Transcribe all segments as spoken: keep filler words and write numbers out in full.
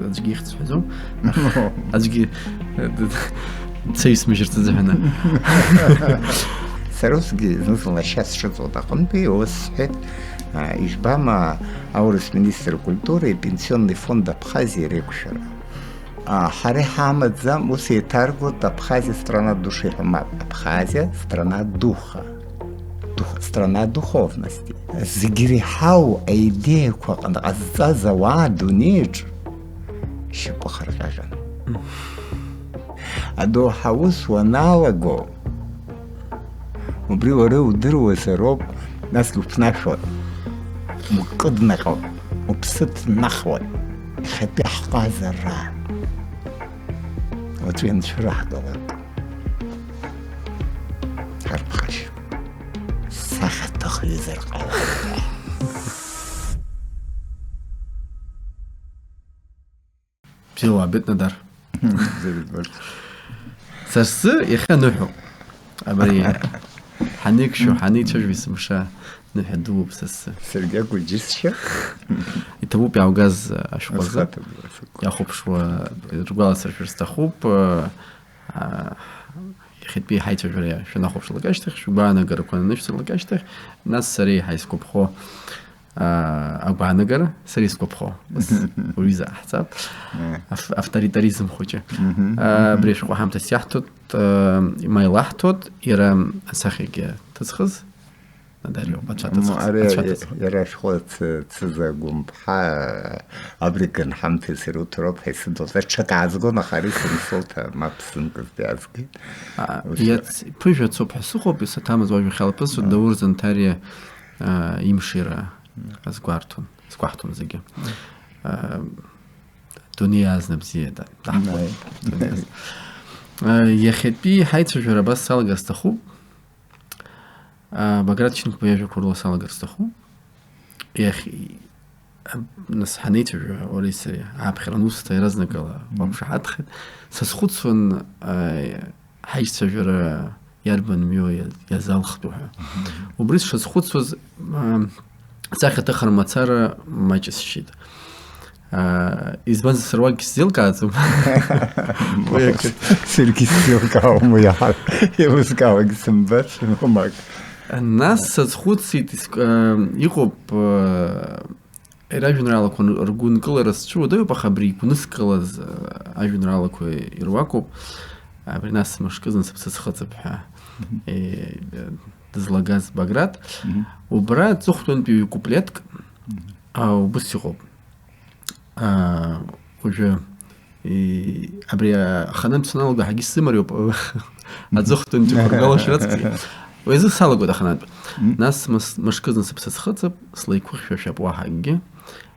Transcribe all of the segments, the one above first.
Аӡәгьы ихьӡ ҳәаӡом. Аӡәгьы, э, д-, д-, цеҩс мыжьырц азыҳәаны. Сара усгьы зны-зынла ашьа сшыҵоу аҟынтәи ус сҳәеит, а, ижәбама аурыс министр культуры ипенсионный фонд Абхазии реиқәшәара? А, ҳара иҳамаӡам, ус еиҭаргоит, Абхазия страна души ҳәа, мап, Абхазия страна духа. Дух-, страна духовности. Зегь иреиҳау аидеиақәа ҟан-, ҟазҵаз ауаа адунеиаҿ шьапы хырҟьажан. Адоуҳа аус уаналаго, убри уара иудыруазароуп, насгьы уԥнаҳәон, укыднаҟьон, уԥсы ҭнахуан, иахьатәи ҳҟазара. Уаҵәы ианцәыраҳгалак, ҳарԥхашьа. Сахьаҭыхҩызар ҟалап. Бзиала уаабеит, Надар. Бзиа бызбоит. Са сзы иахьа ныҳәоуп. Абри ҳанеиқәшәо, ҳанеицәажәо есымша ныҳәа дууп са сзы. Саргьы акәу џьысшьа? Иҭабуп иааугаз ашәҟәы азы. Асхаҭа, асхаҭа. Иахәаԥшуа ргәаласыршәар сҭахуп. Аа, иахьатәи ҳаицәажәара шәанахәаԥшлак ашьҭахь, шәгәаанагарақәа анышәҵалак ашьҭахь, нас сара еиҳа исгәаԥхо, аа, агәаанагара, сара исгәаԥхо, ус уҩыза ҟаҳҵап. Э. Ав-, авторитаризм хәыҷы. Мгм. Аа, абри ашәҟәы ҳамҭас иаҳҭоит, аа, ма илаҳҭоит, иара асахьагьы ҭызхыз, Надариоуп, ацәа М, ацәа ари ацәа иа-, ацәа. Иара ашәҟәы ц-, Цыза Гәымԥҳа, абри ганҳамҭа сируҭроуп ҳәа исыдылҵа, ҽак аазгон, аха ари сынсылҭа, мап сынкыз диазгеит. А, Ус иац-, ԥыжәацоуп ҳәа сыҟоуп, исаҭамыз уажәы хьалԥысуа А. Даур Занҭариа, а, имшира азгәарҭон, азгәаҳҭон зегьы. А, дунеи азна бзиа да-, даҳбоит. Аи. Дунеи азна. А, иахьатәи ҳаицәажәара абас салагар сҭахуп. А, Баграт Чынқәба иажәақәа рыла салагар сҭахуп. Иахь-, а, нас ҳанеицәажәа, уареи сареи, ааԥхьара анусҭа иаразнакала Мгм. уақәшаҳаҭхеит. Сазхәыцуан, а, ҳаицәажәара иарбан мҩоу иа-, иазалхтәу ҳәа. Мгм. Убри сшазхәыцуаз, а, сахьаҭыхра мацара маҷысшьеит. Аа, избанзар, сара уагь сзеилкааӡом. Уи акы. Саргьы сзеилкаауам уи аҳа-, еилыскаауагь сымбац, мамак. Нас сазхәыцит, иск-, аа, иҟоуп, аа, иара ажәеинраалақәа н-, ргәынкылара зцәыуадаҩуп, аха абри игәныскылаз, аа, ажәеинраалақәа ируакуп. Абри нас мышкызны сыԥсы схыҵып ҳәа, Мгм. е, дызлагаз Баграт. Мгм. Убра аҵыхәтәантәи ҩ-куплетк, Мгм. аа, убыс иҟоуп. Аа, уажәы, и-, абри аханатә саналга ҳагьы сзымариоуп, аҵыхәтәантәи хәыргала шрыцқьа. Уи азы салагоит аханатә. Мм. Нас мыс-, мышкызны сыԥсы схыҵып, слеиқәыхьшәашәап уаҳа акгьы.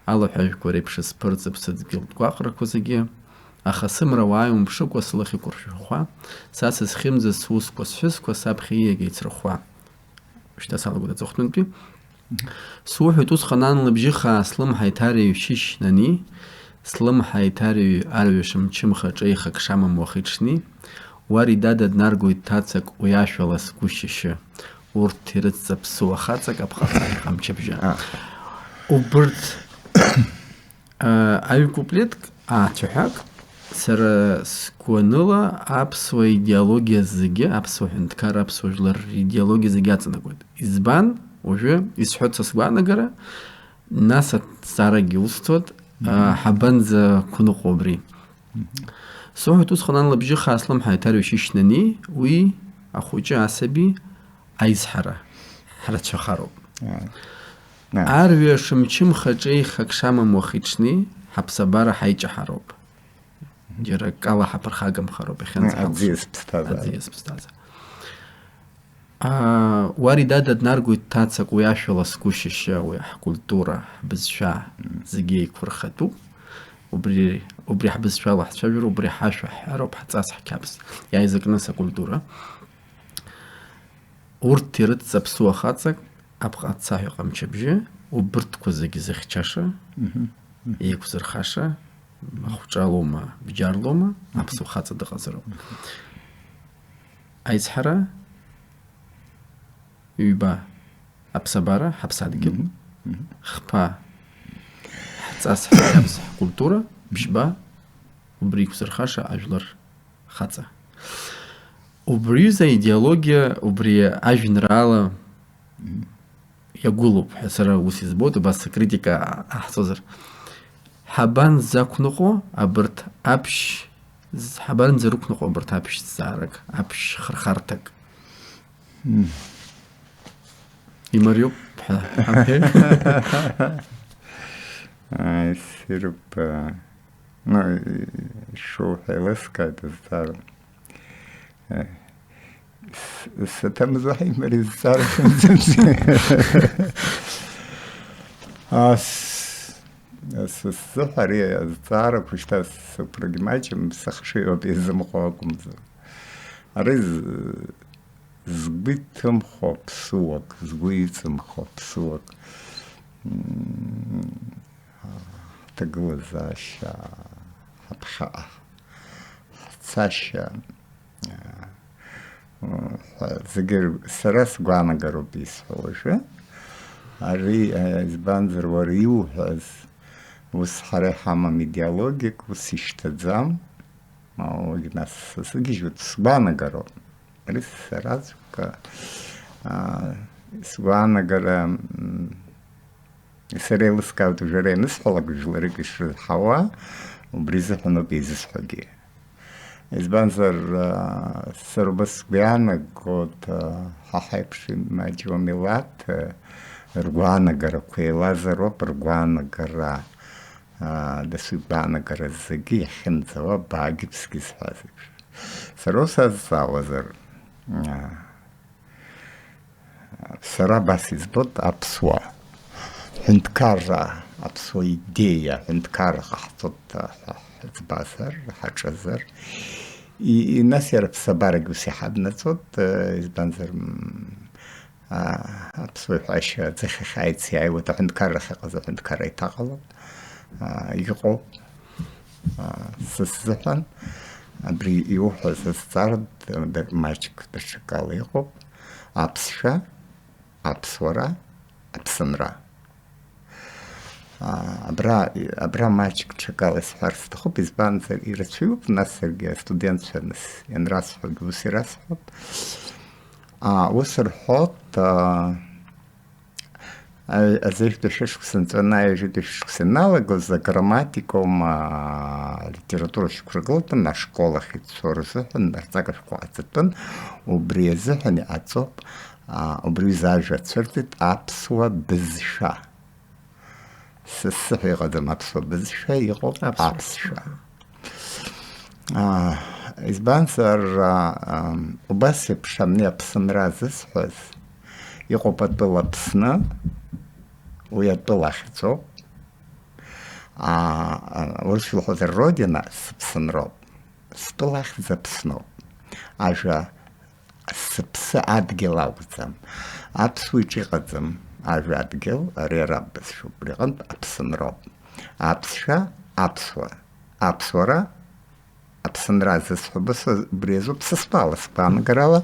Алаҳәажәқәа реиԥш сԥырҵып сыдгьылтә гәаҟрақәа зегьы. Аха сымра уааи умԥшыкәа сылахь иқәыршәахәа, са сызхьымӡаз сусқәа сҳәызқәа саԥхьа ииага ицрыхәа. Шьҭа салагоит аҵыхәтәантәи. Суҳәоит усҟан ан лыбжьы хаа слымҳа иҭарыҩ шьышьнани, слымҳа иҭарыҩ арҩаш мчымха ҿеихак шамам уахи-ҽни, уари дада днаргоит ҭацак уи ашәала сгәы шьышьы, урҭ ирыцҵа ԥсуа хаҵак аԥхаҵа ҟамчыбжьы. А. Убырҭ, а, аҩ куплетк, ацәаҳәак, сара сгәаныла аԥсуа идеологиа зегьы, аԥсуа ҳәынҭқар, аԥсуа жәлар ридеологиа зегьы аҵанакуеит. Избан? Уажәы исҳәоит са сгәаанагара, нас аҭҵаарагьы усҭоит, а, Мгм. ҳабанӡа қәныҟәо абри? Мгм. Суҳәоит усҟан ан лыбжьы хаа слымҳа иҭарыҩ шьышьнани, уи ахәыҷы асаби аизҳара ҳрацәахароуп. А. А. Арҩаш мчымха ҿеихак шамам уахи-ҽни, ҳаԥсабара ҳаиҷаҳароуп. Џьара акала ҳаԥырхагамхароуп иахьанӡа А, ҳакәшо. Аӡиас ԥсҭазаара. Аӡиас ԥсҭазаара. Аа, уари дада днаргоит ҭацак уи ашәала сгәы шьышьы, уи ҳкультура, ҳбызшәа Мм. зегьы еиқәырхатәуп. Убри, убри ҳбызшәала ҳцәажәароуп, убри ҳашәа ҳҳәароуп, ҳҵас ҳқьабз. Иааизакны сакультура. Урҭ ирыцҵа ԥсуа хаҵак, аԥҟацаҳәа ҟамчыбжьы, убырҭқәа зегьы зыхьчаша, Мгм. Мгм. еиқәзырхаша, ахәҿалоума, бџьарлоума, Мгм. аԥсуа хаҵа дыҟазароуп. Мгм. Аизҳара, ҩба, аԥсабара, ҳаԥсадгьыл, Мгм. Мгм. Хԥа, ҳҵас, ҳқьабз, ҳкультура, Бжьба, убри иқәзырхаша ажәлар хаҵа. Убри аҩыза аидеологиа, убри ажәеинраала иагәылоуп ҳәа сара ус избоит, убас акритика ҟаҳҵозар. Ҳабанӡақәныҟәо абарҭ аԥшь, ҳабанӡарықәныҟәо абарҭ аԥшь зҵаарак, аԥшь хырхарҭак? Имариоуп ҳәа ҳамҳәеи. Ааи, сируп, аа, ну, ишуҳәа еилыскааит, азҵаара. Э, с-, саҭамзаҳа имариа зҵаара сымцәыӡ. Ас, ас, сзыҳәа ари азҵаарақәа шьҭа сыгәрагьы маҷым, сыхшыҩ ауп изымхо акәымзар. Ари з-, згәы иҭымхо ԥсыуак, згәы иҵымхо ԥсыуак, м, ҳҭагылазаашьа, ҳаԥхьаҟа ҳцашьа, ҳәа зегьы р-, сара сгәаанагароуп исҳәо уажәы. Ари, избанзар, уара иуҳәаз, ус ҳара иҳамам идеологиак, ус ишьҭаӡам. Уигь нас сазыгьежьуеит, сгәаанагароуп. Ари сараӡәк, а, сгәаанагара, м, сара еилыскаауеит, уажәы ара ианысҳәалак, жәларык ишрызҳауа, убри азыҳәаноуп еизысҳәогьы. Избанзар, а, сара убас сгәы иаанагоит, а, ҳа ҳаиԥш имаҷу амилаҭ, а, ргәаанагарақәа еилазароуп, ргәаанагара, а, дасу игәаанагара зегьы иахьынӡауа, баагьы ԥсгьы зҳәаз еиԥш. Сара ус азҵаауазар, а, сара абас избоит, аԥсуа ҳәынҭқарра, аԥсуа идеиа, аҳәынҭқарра ҟаҳҵоит ҳәа ҳаӡбазар, ҳаҿызар, и-, и-, нас иара аԥсабарагь ус иҳаднаҵоит, э, избанзар, м, а, аԥсуа иҳәашьа аӡыхьахь ааиц иааиуеит, аҳәынҭқарра ахьыҟаз аҳәынҭқарра иҭаҟалоит, а, иҟоуп. А, са сзыҳәан абри иуҳәаз азҵаара д-, д-, маҷк даҽакала иҟоуп. Аԥсшәа, аԥсуара, аԥсынра. А, абра, абра маҷк ҽакала исҳәар сҭахуп, избанзар, ирацәаҩуп, нас саргьы астудентцәа нас ианрасҳәогьы ус ирасҳәоит. А, ус рҳәоит, а, а, азеижәтәи шәышықәса нҵәаны аҩажәатәи шәышықәса ианалагоз аграмматикум, а, литература шьақәыргылатәын, ашкол ахь ицо рзыҳәан арҵага шәҟәы ҟаҵатәын, убри азыҳәан иҟаҵоуп, а, убри аҩыза ажәа ацәырҵит аԥсуа бызшәа. Сассы ҳәа иҟаӡам аԥсуа бызшәа, иҟоуп аԥсшәа. Аԥсшәа. Аа, избанзар, аа, ам, убас еиԥш ани Аԥсынра зысҳәаз, иҟоуп атәыла Аԥсны, уи атәыла ахьӡуп. Аа, а, урысшәа илҳәозар, Родина сыԥсынроуп, стәыла ахьӡ Аԥсноуп. Ажәа сыԥсы адгьыл акәӡам. Аԥсуа иҿы иҟаӡам ажәа адгьыл, ари араб бызшәоуп, убри аҟынтә Аԥсынроуп. Аԥсшәа, аԥсуа, аԥсуара, Аԥсынра зысҳәо, быс-, убри азоуп сыстәала, сгәаанагарала,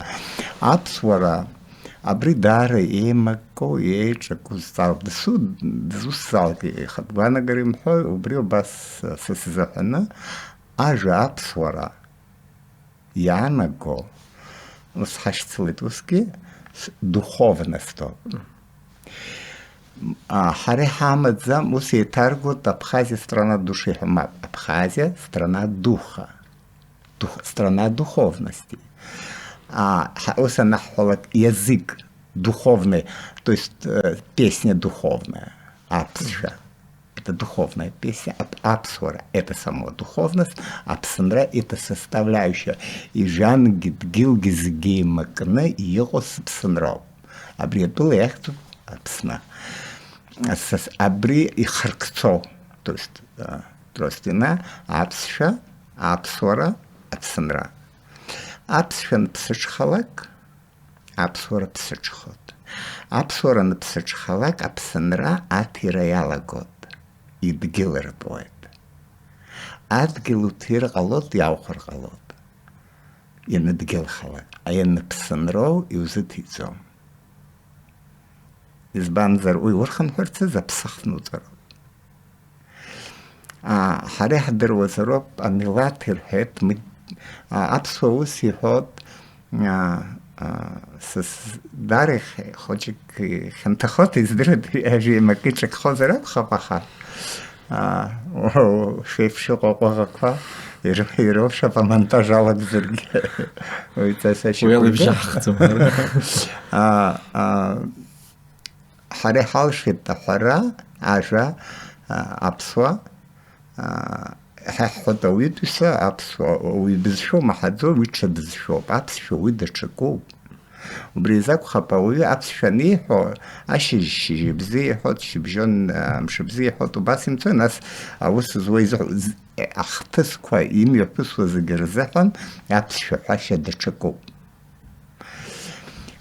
аԥсуара, абри даара еимаккоу, еиҿаку зҵаауп. Дасу дызусҭзаалак ихатә гәаанагара имҳәо, убри убас са сзыҳәаны, ажәа аԥсуара иаанаго, ус ҳашьцылеит усгьы, с-, духовность ауп. А, ҳара иҳамаӡам, ус еиҭаргоит, Абхазиа страна души ҳәа, мап, Абхазиа страна духа, дух-, страна духовности. А, ҳа-, ус анаҳҳәалак, язык духовный, то есть, э, песня духовная, аԥсшәа. Это духовная песня, ап-, аԥсуара, это само духовность, Аԥсынра, это составляющая. Ижангьы дгьылгьы зегьы еимакны иҟоу сыԥсынроуп. Абри атәыла иахьӡуп Аԥсны. Са с-, абри ихыркцо, то есть, а, тростина, аԥсшәа, аԥсуара, Аԥсынра. Аԥсшәа анԥсыҽхалак, аԥсуара ԥсыҽхоит. Аԥсуара анԥсыҽхалак, Аԥсынра аҭира иалагоит, идгьылыртәуеит. Адгьыл уҭир ҟалоит, иаухәар ҟалоит, ианыдгьылхалак, ианыԥсынроу иузыҭиҵом. Избанзар, уи урхынҳәырцаз аԥсы ахнуҵароуп. А, ҳара иаҳдыруазароуп, амилаҭ ирҳәеит, мы-, а, аԥсуа ус иҳәоит, а, а, сас-, дарихь хәыҷык ихьанҭахоит, издырит, ажәеимакы иҿакхозар акәхап, аха, а, о, шәеиԥш иҟоу аҟәаӷақәа ир-, ирылшап амонтаж алагӡаргьы. Уи ҵасашьа Уи алабжьаҳхӡом, ҳәа. А, а, Ҳара иҳалшеит аҳәара, ажәа, а, аԥсуа, а, ҳа иаҳҳәоит ауаҩытәыҩса аԥсуа, ауаҩы дызшәо маҳаӡои, уи ҽа дызшәоуп, аԥсшәа уи даҽакоуп. Убри изакәхап, ауаҩы аԥсшәа аниҳәо, ашьыжь шьыжьыбзиа иҳәоит, шьыбжьон, а, мшыбзиа иҳәоит, убас имцои, нас аус зуа изыҳәо, з-, ахҭысқәа имҩаԥысуа зегьы рзыҳәан аԥсшәа ҳәашьа даҽакоуп.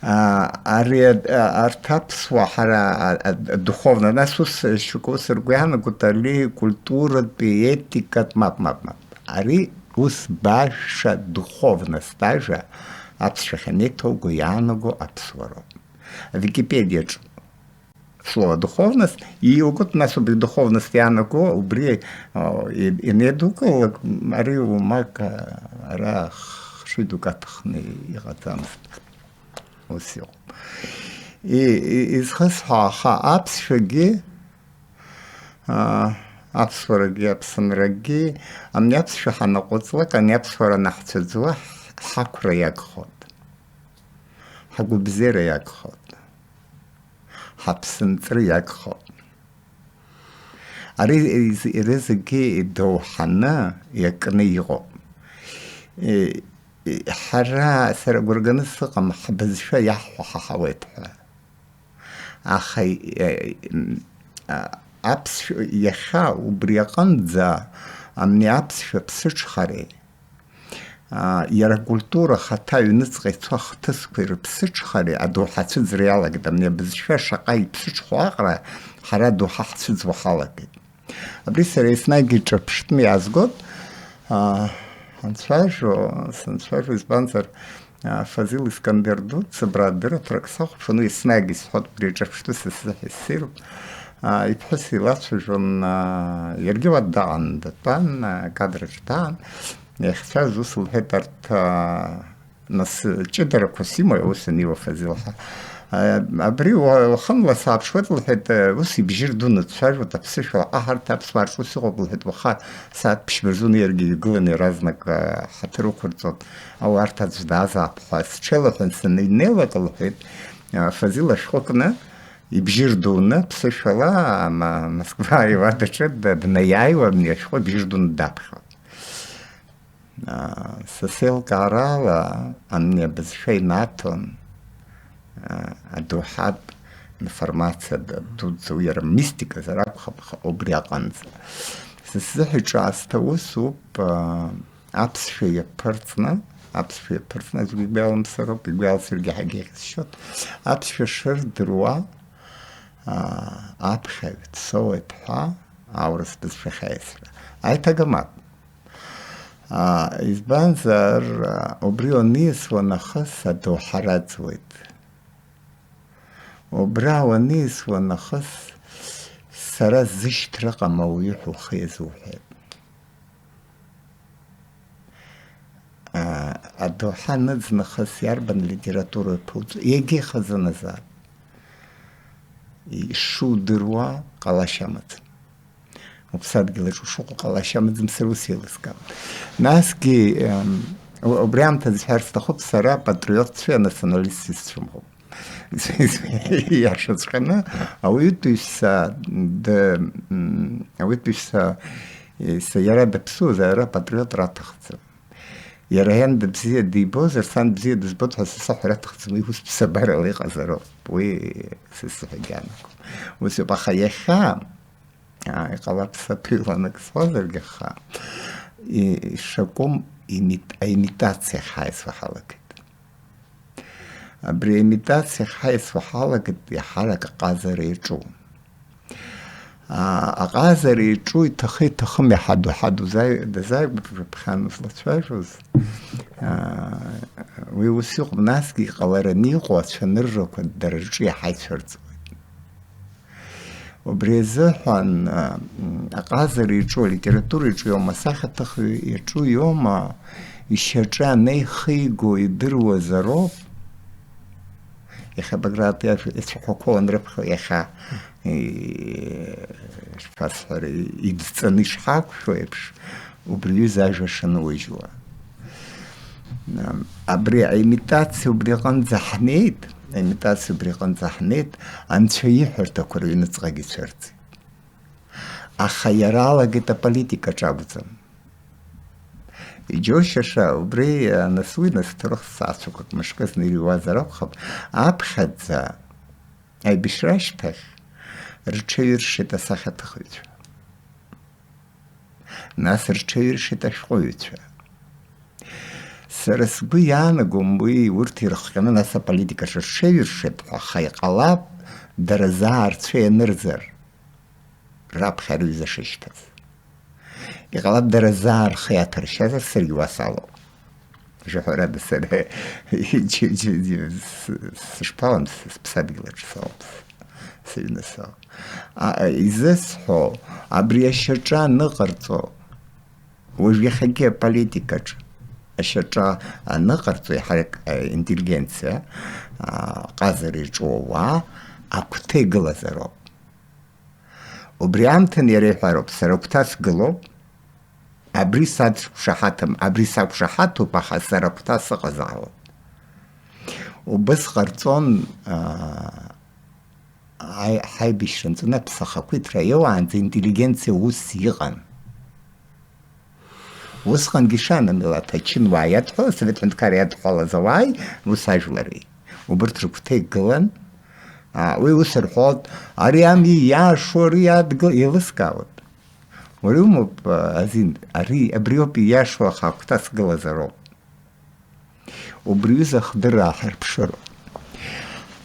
А, ари, а, арҭ аԥсуаа ҳара, а, а, духовно, нас ус шьоукы ус ргәы иаанагоит, ари культуратәи, етикатә, мап, мап, мап. Ари ус баша духовность ажәа аԥсшәахь анеиҭоуго иаанаго аԥсуароуп. Википедиаҿ слово духовность, иугоит, нас убри духовность иаанаго, убри, а, и-, инеидукылак, ари умак, а, ара хшыҩ дук аҭахны иҟаӡамызт. Ус иҟоуп. И-, и-, изхысҳәаа, аха аԥсшәагьы, а, аԥсуарагьы, аԥсынрагьы, ани аԥсшәа ҳанаҟәыҵлак, ани аԥсуара анаҳцәыӡуа, ҳақәра иагхоит. Ҳагәабзиара иагхоит. Ҳаԥсынҵры иагхоуп. Ари, иара зегьы идоуҳаны иакны иҟоуп. Е, е, ҳара, сара гәырганы сыҟам, ҳбызшәа иаҳҳәо ҳаҳауеит ҳәа. Аха, е, м, а, аԥсшәа иахьа убри аҟынӡа, амни аԥсшәа ԥсыҽхареи, аа, иара акультура ахаҭа аҩныҵҟа ицо ахҭысқәеи рыԥсыҽхареи адоуҳа ацәыӡра иалагеит, амни абызшәа шаҟа иԥсыҽхо аҟара ҳара адоуҳа ҳцәыӡуа ҳалагеит. Абри сара еснагь иҿырԥштәны иаазгоит, аа, ҳанцәажәо, санцәажәо, избанзар, аа, Фазил Искандер дуӡӡа, брат, дырраҭарак сахәаԥшуан, уи еснагь исҳәоит, убри иҿырԥштәы са сзыҳәа иссируп. Аа, иԥҳәыс илацәажәон, аа, иаргьы уа даан датәан, аа, акадраҿ даан. Иахьцәаз ус лҳәеит, арҭ, аа, нас, ҷыдарақәас имои аус аниуа Фазилҳа? Аа, абри уа-, уахынла сааԥшуеит, лҳәеит, ус ибжьы рдуны дцәажәоит, аԥсышәала, аҳ, арҭ аԥсуаа рҿы ус иҟоуп, лҳәеит, уаха сааҭ ԥшьба рзуны иаргьы игыланы иаразнак, аа, ҳаҭыр ықәырҵоит, ауаа арҭ аӡә даазаап ҳәа сҽеилаҳәан саныҩнеилак, лҳәеит, аа, Фазил ашәҟәы кны, ибжьы рдуны, ԥсышәала, ма-, Москва иуадаҿы д-, днаиааиуа, абни ашәҟәы ибжьы рдуны даԥхьон. Аа, са сеилкаарала, амни абызшәа инаҭон, аа, адоуҳатә информациа д-, дуӡӡа, уи иара мистиказар акәхап, аха убри аҟынӡа. Са сзыҳәа иҿаасҭа усуп, аа, аԥсшәа иаԥырҵны, аԥсшәа иаԥырҵны, аӡәгьы игәалымсыроуп, игәалсыргьы ҳагьеиӷьасшьоит, аԥсшәа шырдыруа, аа, аԥхьаҩ дсоуеит ҳәа аурыс бызшәахь аиасра. Аиҭагамап. Аа, избанзар, аа, убри уаниасуа нахыс адоуҳа раӡуеит. Убра уаниасуа нахыс сара зышьҭра ыҟам ауаҩы ҳәа ухы иазуҳәеит. Аа, адоуҳа аныӡ нахыс иарбан литература иаԥуҵо, иагьа ихазыназаап. Ишудыруа ҟалашьа амаӡам. Уԥсадгьылаҿ ушыҟоу ҟалашьа амаӡам, сара ус еилыскаауеит. Насгьы, ем, у-, убри аамҭазы сҳәар сҭахуп, сара патриотцәеи анационалистцәеи сцәымӷуп. Иашаҵәҟьаны, ауаҩытәыҩса д-, м, ауаҩытәыҩса, е, са иара даԥсуазар, ара патриот раҭахӡам. Иара иан дыбзиа дибозар, сан бзиа дызбоит ҳәа сасаҳәар аҭахӡам, уи ус ԥсабарала иҟазароуп, уи сызҳәагьы аанагом. Ус иоуп, аха иахьа, аа, иҟалап саҭәеилан ак сҳәозаргьы, аха и-, ишакәым имит-, аимитациа ҳаиасуа ҳалагеит. Абри аимитациа ҳаиасуа ҳалагеит, иаҳарак аҟазара иаҿу. Аа, аҟазара иаҿу иҭахы-иҭахым иаҳа доуҳа дузааи-, дазааигәаԥхьан узлацәажәоз. Аа, уи ус иҟоуп, насгьы иҟалараны иҟоу ацәаныррақәа дара рҿы иаҳа ицәырҵуеит. Убри азыҳәан, а, м, аҟазара иаҿу, алитература иаҿу иоума, асахьаҭыхҩы иаҿу иоума, ишьаҿа анеихиго идыруазароуп. Иахьа Баграт иашәа-, ицәаҳәақәа уанрыԥхьо, иахьа, и-, шԥасҳәари, идҵаны ишҳақәшәо еиԥш, убри аҩыза ажәа шануыжьуа. Ам, абри аимитациа убри аҟынӡа ҳнеит, аимитациа убри аҟынӡа ҳнеит, анцәа иҳәарҭақәа рыҩныҵҟагьы цәырҵит. Аха иара алагеит аполитикаҿ акәӡам. Иџьоушьаша, убри, а, нас уи нас ҭоурых сааҭцәақәак мышкы зны иҩуазар акәхап, аԥхьаӡа аибашьра ашьҭахь рҽеиҩыршеит асахьаҭыхыҩцәа. Нас рҽеиҩыршеит ашәҟәыҩҩцәа. Сара сгәы иаанагом уи урҭ ирыхҟьаны нас аполитикаҿы рҽеиҩыршеит ҳәа, аха иҟалап, дара заа рцәа ианырзар, раԥхьа рҩыза шышьҭаз. Иҟалап, дара заа рхы иаҭәаршьазар, саргьы уа салоуп. Жәаҳәарада сара сышԥалам, сыԥсадгьыл аҿы сауп, сыҩны сауп. А, изысҳәо, абри ашьаҿа аныҟарҵо, уажә иахьагьы аполитикаҿ ашьаҿа аныҟарҵо, иаҳарак, а, интеллигенциа, а, ҟазара иаҿу ауаа агәҭа игылазароуп. Убри аамҭаны иара иҳәароуп, сара агәҭа сгылоуп, абри сақәшаҳаҭым, абри сақәшаҳаҭуп, аха сара агәҭа сыҟазаауеит. Убыс ҟарҵон, аа, аи-, ҳаибашьра нҵәаны аԥсахақәиҭра иоуаанӡа интеллигенциа ус иҟан. Усҟангьы ишан амилаҭ ачынуаа иадҳәалаз, Асовет ҳәынҭқарра иадҳәалаз ауааи рус ажәлари. Убырҭ рыгәҭа игылан. А, уи ус рҳәоит, ари ами ииашоу, ари иадгыл, еилыскаауеит. Уара иумоуп, а, азин, ари, абриоуп ииашоу, аха агәҭа сгылазароуп. Убри ҩыза ахдырра ааҳарԥшыроуп.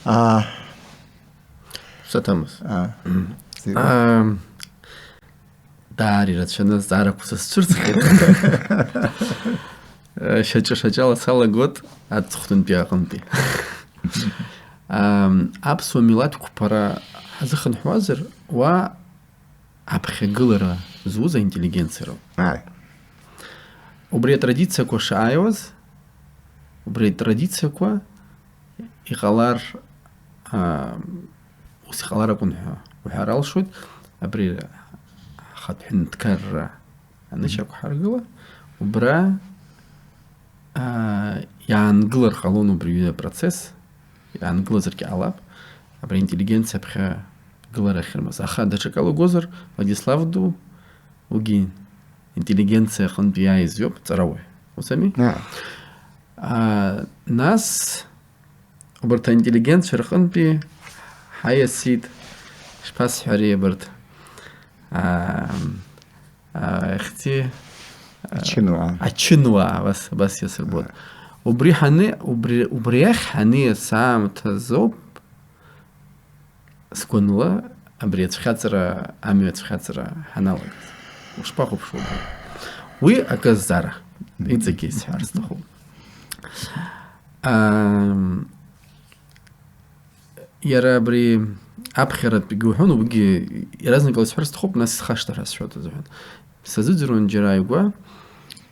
А, Саҭамыз. А, зеиуа. Ам, даара ирацәаны азҵаарақәа сызцәырҵхьеит. Шьаҿа-шьаҿала салагоит аҵыхәтәантәи аҟынтәи. Ам, аԥсуа милаҭ қәԥара ҳазыхынҳәуазар, уа аԥхьагылара зуз аинтеллигенциа роуп. Ааи. Убри атрадициақәа шааиуаз, убри атрадициақәа иҟалар, аа, ус иҟалар акәын ҳәа уҳәар алшоит, абри ахатә ҳәынҭқарра анышьақәҳаргыла, убра, аа, иаангылар ҟалон убри апроцесс, иаангылазаргьы ҟалап, абри аинтеллигенциа аԥхьа гылара ахьырмаз. Аха даҽакала угозар, Владислав Ду, уигьы интеллигенциа аҟынтә иааиз иоуп, ҵарауаҩ. Ус ами? Ааи. Аа, нас, убарҭ аинтеллигенциа рҟынтәи ҳаиасит, шԥасҳәари, абарҭ, аа, аа, ихьӡи, аа, ачынуаа. Ачынуаа, абас, абас иасырбоит. Ааи. Убри ҳани-, убри, убри ахь ҳаниас аамҭазоуп, сгәаныла, абри ацәхьаҵра, амҩа ацәхьаҵра ҳаналагаз. Ушԥахәаԥшуа убри? Уи акы азҵаара, иҵегьы исҳәар сҭахуп. Ам, иара абри аԥхьаратәгьы уҳәон, уигьы иаразнакала исҳәар сҭахуп, нас схашҭыр ҳәа сшәоит азыҳәан. Сазыӡырҩуан џьара ааигәа,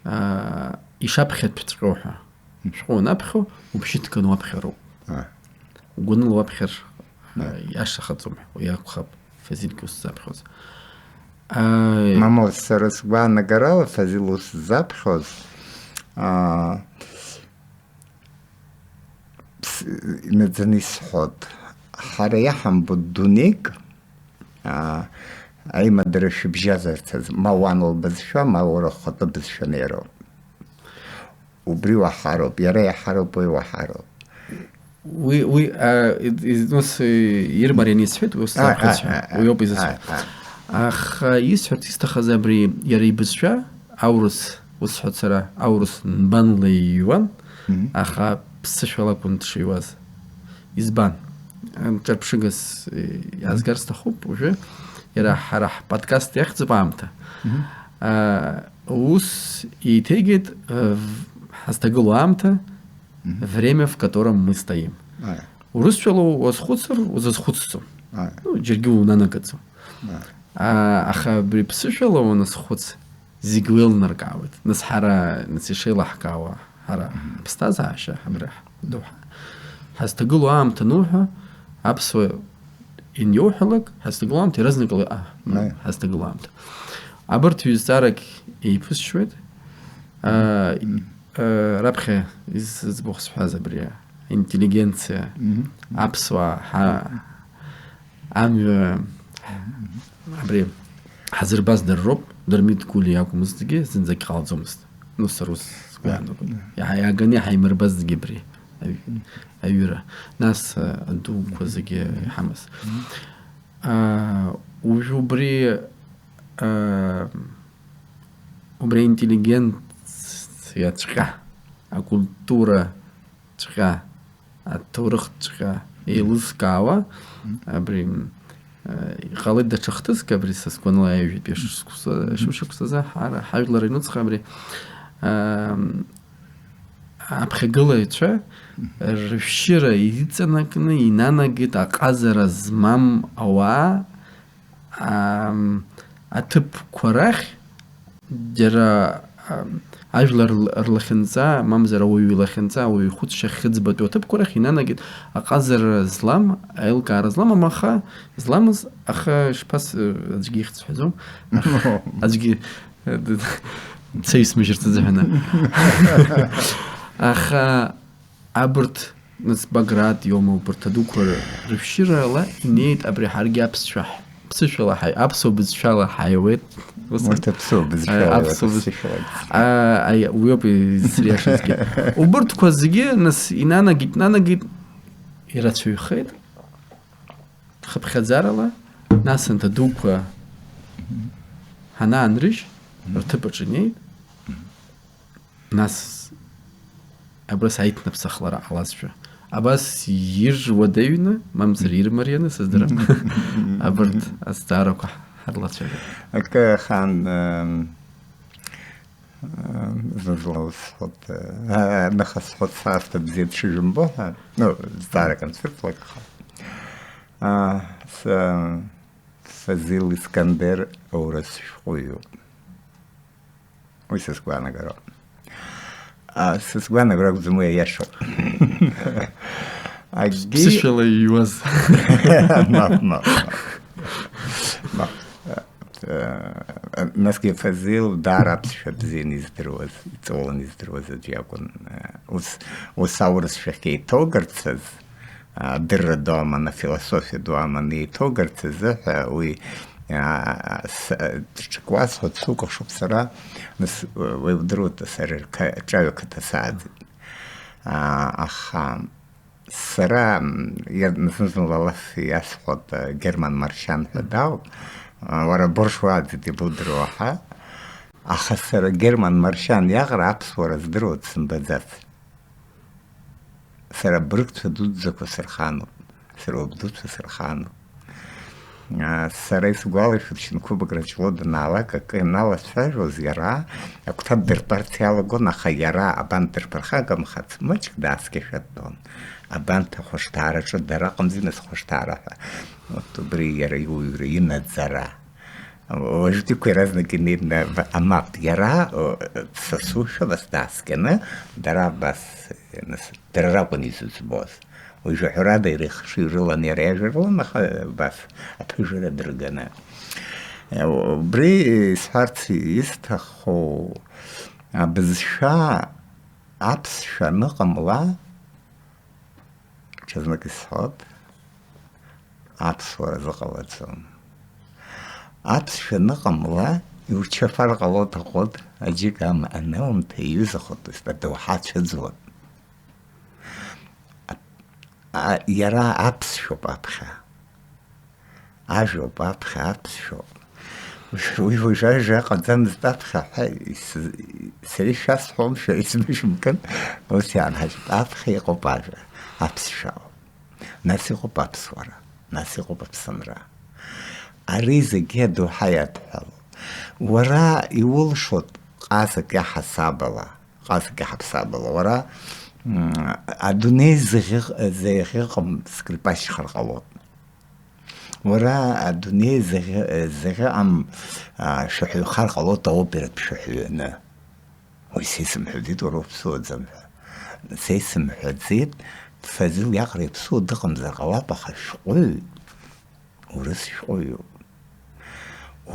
аа, ишаԥхьатәҵәҟьоу ҳәа. Шәҟәы уанаԥхьо, убжьы ҭганы уаԥхьароуп. Ааи. Угәаныла уаԥхьар, ааи, иашахаӡом, уи акәхап, Фазилгьы ус дзаԥхьоз. Ааи. Мамоу, сара сгәаанагарала, Фазил ус дзаԥхьоз, аа, ԥс-, инаӡаны исҳәоит. Ҳара иаҳамбо дунеик, аа, аимадара шәыбжьазарц азы, ма уан лбызшәа, ма уара ухатәы бызшәа неироуп. Убри уаҳароуп, иара иаҳароуп, уи уаҳароуп. Уи, уи, а, ид-, ид-, ус, э, ирмарианы исҳәеит, ус Ааи, аԥхьаҵәҟьа. Ааи, ааи, уи ауп изысҳәо. Ааи, ааи. Аха исҳәарц исҭахыз абри иара ибызшәа, аурыс, усҳәоит сара, аурыс нбанла иҩуан, Мгм. аха ԥсышәала акәын дшыҩуаз. Избан? Ҿырԥшыгас, э, иаазгар сҭахуп уажәы. Иара ҳара ҳподкаст иахьӡуп аамҭа. Мгм. А, ус еиҭеигеит, э, в-, ҳазҭагылоу аамҭа, Мгм. время, в котором мы стоим. Ааи. Урысшәала уазхәыцыр, узазхәыцӡом. Ааи. Ну, џьаргьы унанагаӡом. Аха абри ԥсышәала уаназхәыц, зегь уеилнаркаауеит. Нас ҳара, нас ишеилаҳкаауа, ҳара ҳԥсҭазаашьа, абри ҳдоуҳа ҳазҭагылоу аамҭа ануҳәа, аԥсуа ианиоуҳәалак, ҳазҭагылоу аамҭа иаразнакала, а, Аиа. ҳазҭагылоу аамҭа. Абарҭ ҩызҵаарак еиԥысшьуеит. А, а, раԥхьа из-, зыӡбахә сҳәаз абри, интеллигенциа, Мгм. аԥсуаа, ҳа-, амҩа, абри ҳазырбаз дара роуп, Дырмит Гәлиа иакәмызҭгьы, зынӡагь ҟалаӡомызт. Ну, сара ус сгәы иаанагоит. Иа-, иааганы иҳаимырбазҭгьы абри аҩ-, аҩыра. Нас, а, адуқәа зегьы иҳамаз. А, уажә убри, а, убри аинтеллигенциаҵәҟьа, акультураҵәҟьа, аҭоурыхҵәҟьа еилызкаауа, абри, а, иҟалеит даҽа хҭыск, абри са сгәаныла ҩажәитәи ашықәса, шымшықәсазы ҳара ҳажәлар аҩнуҵҟа абри, а, аԥхьагылаҩцәа рышәшьыра иҵанакны инанагеит аҟазара змам ауаа, ам, аҭыԥқәа рахь, џьара, ам, ажәлар р-, рлахьынҵа, мамзар ауаҩы илахьынҵа, ауаҩы ихәыцшьа ахьыӡбатәу аҭыԥқәа рахь инанагеит аҟазара злам, аилкаара злам, амаха зламыз, аха шԥас-, аӡәгьы ихьӡ сҳәаӡом. Аха аӡәгьы, э, д-, д-, дцаҩсмыжьырц азыҳәаны. Аха абырҭ, нас, Баграт иоума, убырҭ адуқәа рышәшьырала инеит абри ҳаргьы аԥсшәа ҳ-, ԥсышәала ҳаи-, аԥсуа бызшәала ҳаиуеит. Ус Урҭ аԥсуа бызшәала аиуеит, аԥсуа быз-, аԥсышәалагьы. А, аи, уи ауп изыриашазгьы. Убырҭқәа зегьы, нас, инанагеит, инанагеит, ирацәаҩхеит. Хыԥхьаӡарала, нас анҭ адуқәа ҳанаанрыжь, рҭыԥ аҿы инеит. Нас абас аиҭныԥсахлара ҟалазшәа, абас иржәуадаҩны, мамзар ирмарианы, сыздырам. Абарҭ азҵаарақәа ҳарлацәажәап. Акы ахаан, ам, ам, зны-зынла усҳәоит, а, ныха сҳәоит, саасҭа бзиа дшыжәымбо ҳәа, ну, зҵаарак анцәырҵлак аха. А, с-, Фазил Искандер аурыс шәҟәыҩҩуп. Уи са сгәаанагароуп. А, са сгәаанагара акәӡам, уи аиашоуп. Акгьы Ԥсышәала иҩуаз. Мап, мап, мап. Мап. Э, насгьы Фазил даара аԥсшәа бзианы издыруаз, иҵауланы издыруаз аӡә иакәын. Э, ус, ус аурысшәахь еиҭоугарц азы, адырра ду аман, афилософиа ду аман еиҭоугарц азыҳәа уи, аа, с-, даҽакы уасҳәо дсыкәыхшоуп сара, нас, уеи удыруеит, сара рка-, ҿаҩа қыҭа сааӡеит. Аа, аха сара, м, иа-, зны-зынла алаф иасҳәоит, а, Герман Маршьан ҳәа дауп. А, уара буржуазит, ибудыруа ҳәа. Аха сара Герман Маршьан иаҟара аԥсуара здыруа дсымбаӡац. Сара абыргцәа дуӡӡақәа сырхануп, сара уабдуцәа сырхануп. Аа, сара исгәалашәоит, Шьынқәба Граҷло данаалак акы иналацәажәоз, иара агәҭа ддырбарц иалагон, аха иара абан ддырԥырхагамхац, маҷк дааскьашәа дтәон. Абанҭ ахәышҭаараҿы дара ыҟамзи, нас, хәышҭаара ҳәа. Вот убри иара иуаҩра, инаӡара. Уажәтәиқәа иаразнак инеины, а, мап, иара, о, са сушәа абас дааскьаны, дара абас, нас, дара ракәын изыӡбоз. Уажәы ҳәарада, иара ихшыҩ рылан, иара иажәа рылан, аха абас аԥыжәара дырганы. Убри исҳәарц исҭаху, абызшәа аԥсшәа аныҟамла, ҽазнык исҳәоит, аԥсуара зыҟалаӡом. Аԥсшәа аныҟамла, иучафар ҟалоит аҟәыд, аџьыка аманаумҭа иҩызахоит, адоуҳа цәыӡуеит. А, иара аԥсшәоуп аԥхьа. Ажәоуп аԥхьа, аԥсшәоуп. Уи уажәы ажәа ыҟаӡамызт аԥхьа ҳәа ис-, сара ишәасҳәом, шәара исмыжәымкын, ус иаанҳажьит. Аԥхьа иҟоуп ажәа, аԥсшәа ауп. Нас иҟоуп аԥсуара, нас иҟоуп Аԥсынра. Ари зегьы адоуҳа иадҳәалоуп. Уара иулшоит ҟазак иаҳасабала, ҟазак иаҳаԥсабала. Уара, м, адунеи зыӷьӷ-, зеиӷьыҟам скрипачхар ҟалоит. Уара адунеи зыӷьа-, зыӷьаҟам, а, шәаҳәаҩхар ҟалоит аоператә шәаҳәаҩны. Уи са исымҳәаӡеит, уара уԥсуаӡам ҳәа. Са исымҳәаӡеит, Фазил иаҟара иаԥсуа дыҟамзар ҟалап, аха шәҟәыҩҩы, урыс шәҟәыҩҩы.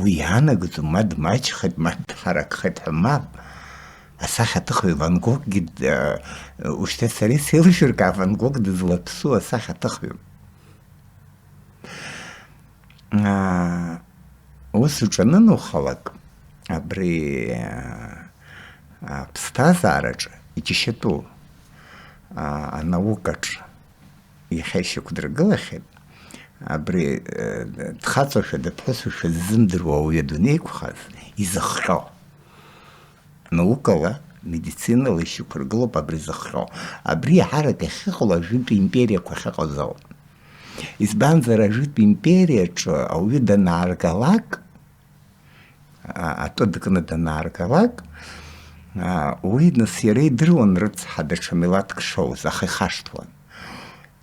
Уи иаанагӡом, ма дмаҷхеит, ма дҳаракхеит ҳәа мап. Асахьаҭыхҩы Ван Гоггьы д-, ушьҭа сара исеилышәыркаа Ван Гог дызлаԥсу асахьаҭыхҩы. Аа, ус уҿанынухалак, абри, аа, аԥсҭазаараҿ иџьашьатәу, аа, анаукаҿ иахьа ишьақәдыргылахьеит, абри, э, дхаҵоушәа, дыԥҳәысушәа ззымдыруа ауаҩы адунеи иқәхаз, изыхҟьо. Наукала, медицинала ишьақәыргылоуп абри зыхҟьо. Абри иаҳарак иахьыҟало ажәытә империақәа ахьыҟаз ауп. Избанзар, ажәытә империаҿы ауаҩы данааргалак, а, атәы дкны данааргалак, а, уи нас иара идыруан рыцҳа даҽа милаҭк шоуз, аха ихашҭуан.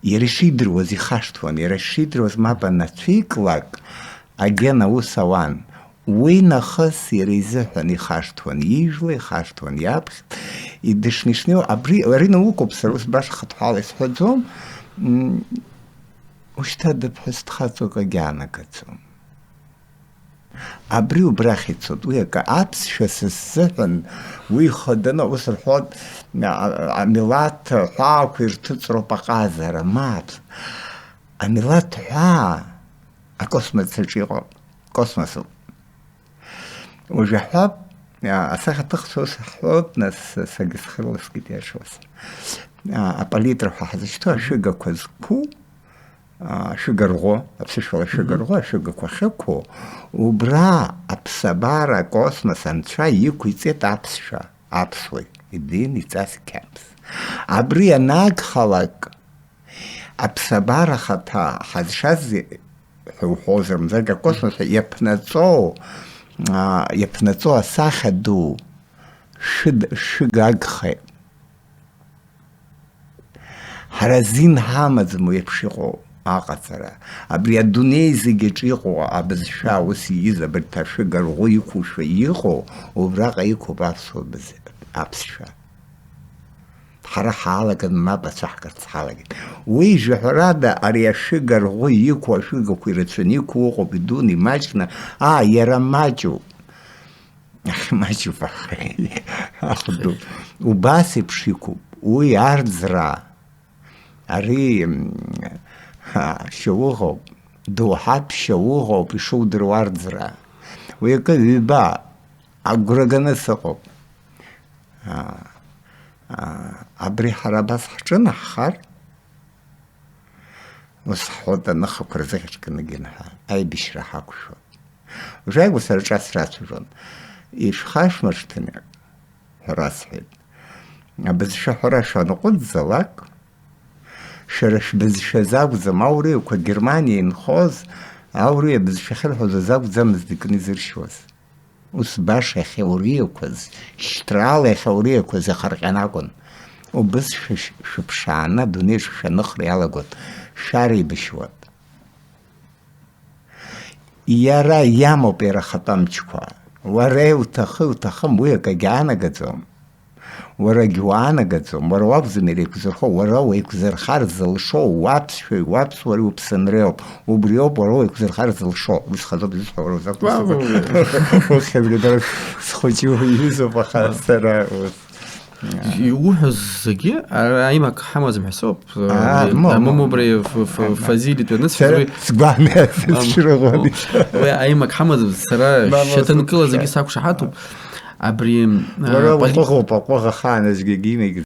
Иара ишидыруаз ихашҭуан, иара ишидыруаз мап анацәиклак, аген аус ауан. Уи нахыс иара изыҳәан ихашҭуан ижәла, ихашҭуан иаԥхьа, идышнеи-шнеиуа, абри, ари наукоуп, сара ус баша хыҭҳәаала исҳәаӡом, м, ушьҭа дыԥҳәыс дхаҵоу акагьы аанагаӡом. Абри убрахь ицоит, уи акы аԥсшәа са сзыҳәан, уи ихаданы, ус рҳәоит, а, а, амилаҭ ҳәаақәа ирҭыҵроуп аҟазара, мап. Амилаҭ ҳәаа акосмос аҿы иҟоуп, космосуп. Уажә аҳәап, а, асахьаҭыхцәа ус ҳҳәоит, нас сагьысхыласкит иашоз. А, апалитра ҳәа ҳзышьҭоу ашәыгақәа зқәу, а, ашәыга рӷәы, аԥсышәала ашәыга Мгм. рӷәы, ашәыгақәа ахьықәу, убра аԥсабара, акосмос анцәа иқәиҵеит аԥсшәа, аԥсуа идин иҵас қьабз. Абри анагхалак, аԥсабара хаҭа ҳазшаз ҳәа уҳәозар, мзаргьы акосмос ҳәа иаԥнаҵоу, а, иаԥнаҵоу асахьа ду шәыд-, шәыгагхеит. Ҳара азин ҳамаӡам уи еиԥш иҟоу аҟаҵара. Абри адунеи зегь аҿы иҟоу абызшәа ус ииз, абарҭ ашәыга рӷәы иқәушәа иҟоу, убраҟа иқәуп аԥсуа бызшәа, аԥсшәа. Ҳара ҳаалаган, мап ацәаҳкырц ҳалагеит. Уи, жәаҳәарада, ари ашәыга рӷәы иқәу ашәыгақәа ирацәаны иқәу ыҟоуп, идуны, имаҷны, аа, иара маҷуп. Ахьмаҷуп, ахду. Убас еиԥш иқәуп. Уи арӡра. Ари, м, ҳа, шьоуӷоуп, доуҳатә шьоуӷоуп ишудыруа арӡра. Уи акы ҩба агәра ганы сыҟоуп. Аа, аа, абри ҳара абас ҳҿынаҳхар, ус ҳҳәоит, аныхақәа рзыхьчкынгьы ҳәа, аибашьра ҳақәшәоит. Уажәааигәа сара ҿа срацәажәон. Ишәхашәмыршҭын ҳәа расҳәеит. Абызшәа ҳәара шәанаҟәыҵзалак, шәара шәбызшәазы акәӡам, аурыҩқәа Германиа инхоз, аурыҩ абызшәа ахьырҳәоз азы акәӡамызт икны изыршьуаз. Ус баша иахьауриақәаз, шьҭрала иахьауриақәаз иахарҟьан акәын. Убыс шәыш-, шәыԥшааны адунеи шәаныхра иалагон, шәареибашьуан. Иара иамоуп иара ахатәы амчқәа. Уара иуҭахы-иуҭахым, уи акагьы аанагаӡом. Уарагьы уаанагаӡом, уара уакәӡам иара еиқәзырхо, уара уеиқәзырхар зылшо уаԥсшәеи уаԥсуареи уԥсынреи ауп. Убри ауп уара уеиқәзырхар зылшо. Уи схаҵоуп изысҳәо, уара узакәу Уа, сыҟоу? уа, уа. Ухьӡ-, дара схәыҷы уаҩызоуп, аха сара ус. Иуҳәаз зегьы, ара аимак ҳамаӡам ҳәа соуп. Аа, Э, ма, ма, мамоу, ма. Убри ф-, ф-, Фазиль итәаны Сара сыӡуеит. сгәаанагеит Мам, сшырӷәӷәаны. Уи аимак ҳамаӡам, сара Мама, шьаҭанкыла сыцәа. Зегьы сакәшаҳаҭуп. Абри, а, Уара поли- уҟәыӷоуп, аҟәыӷа ахаан аӡәгьы имеигӡац.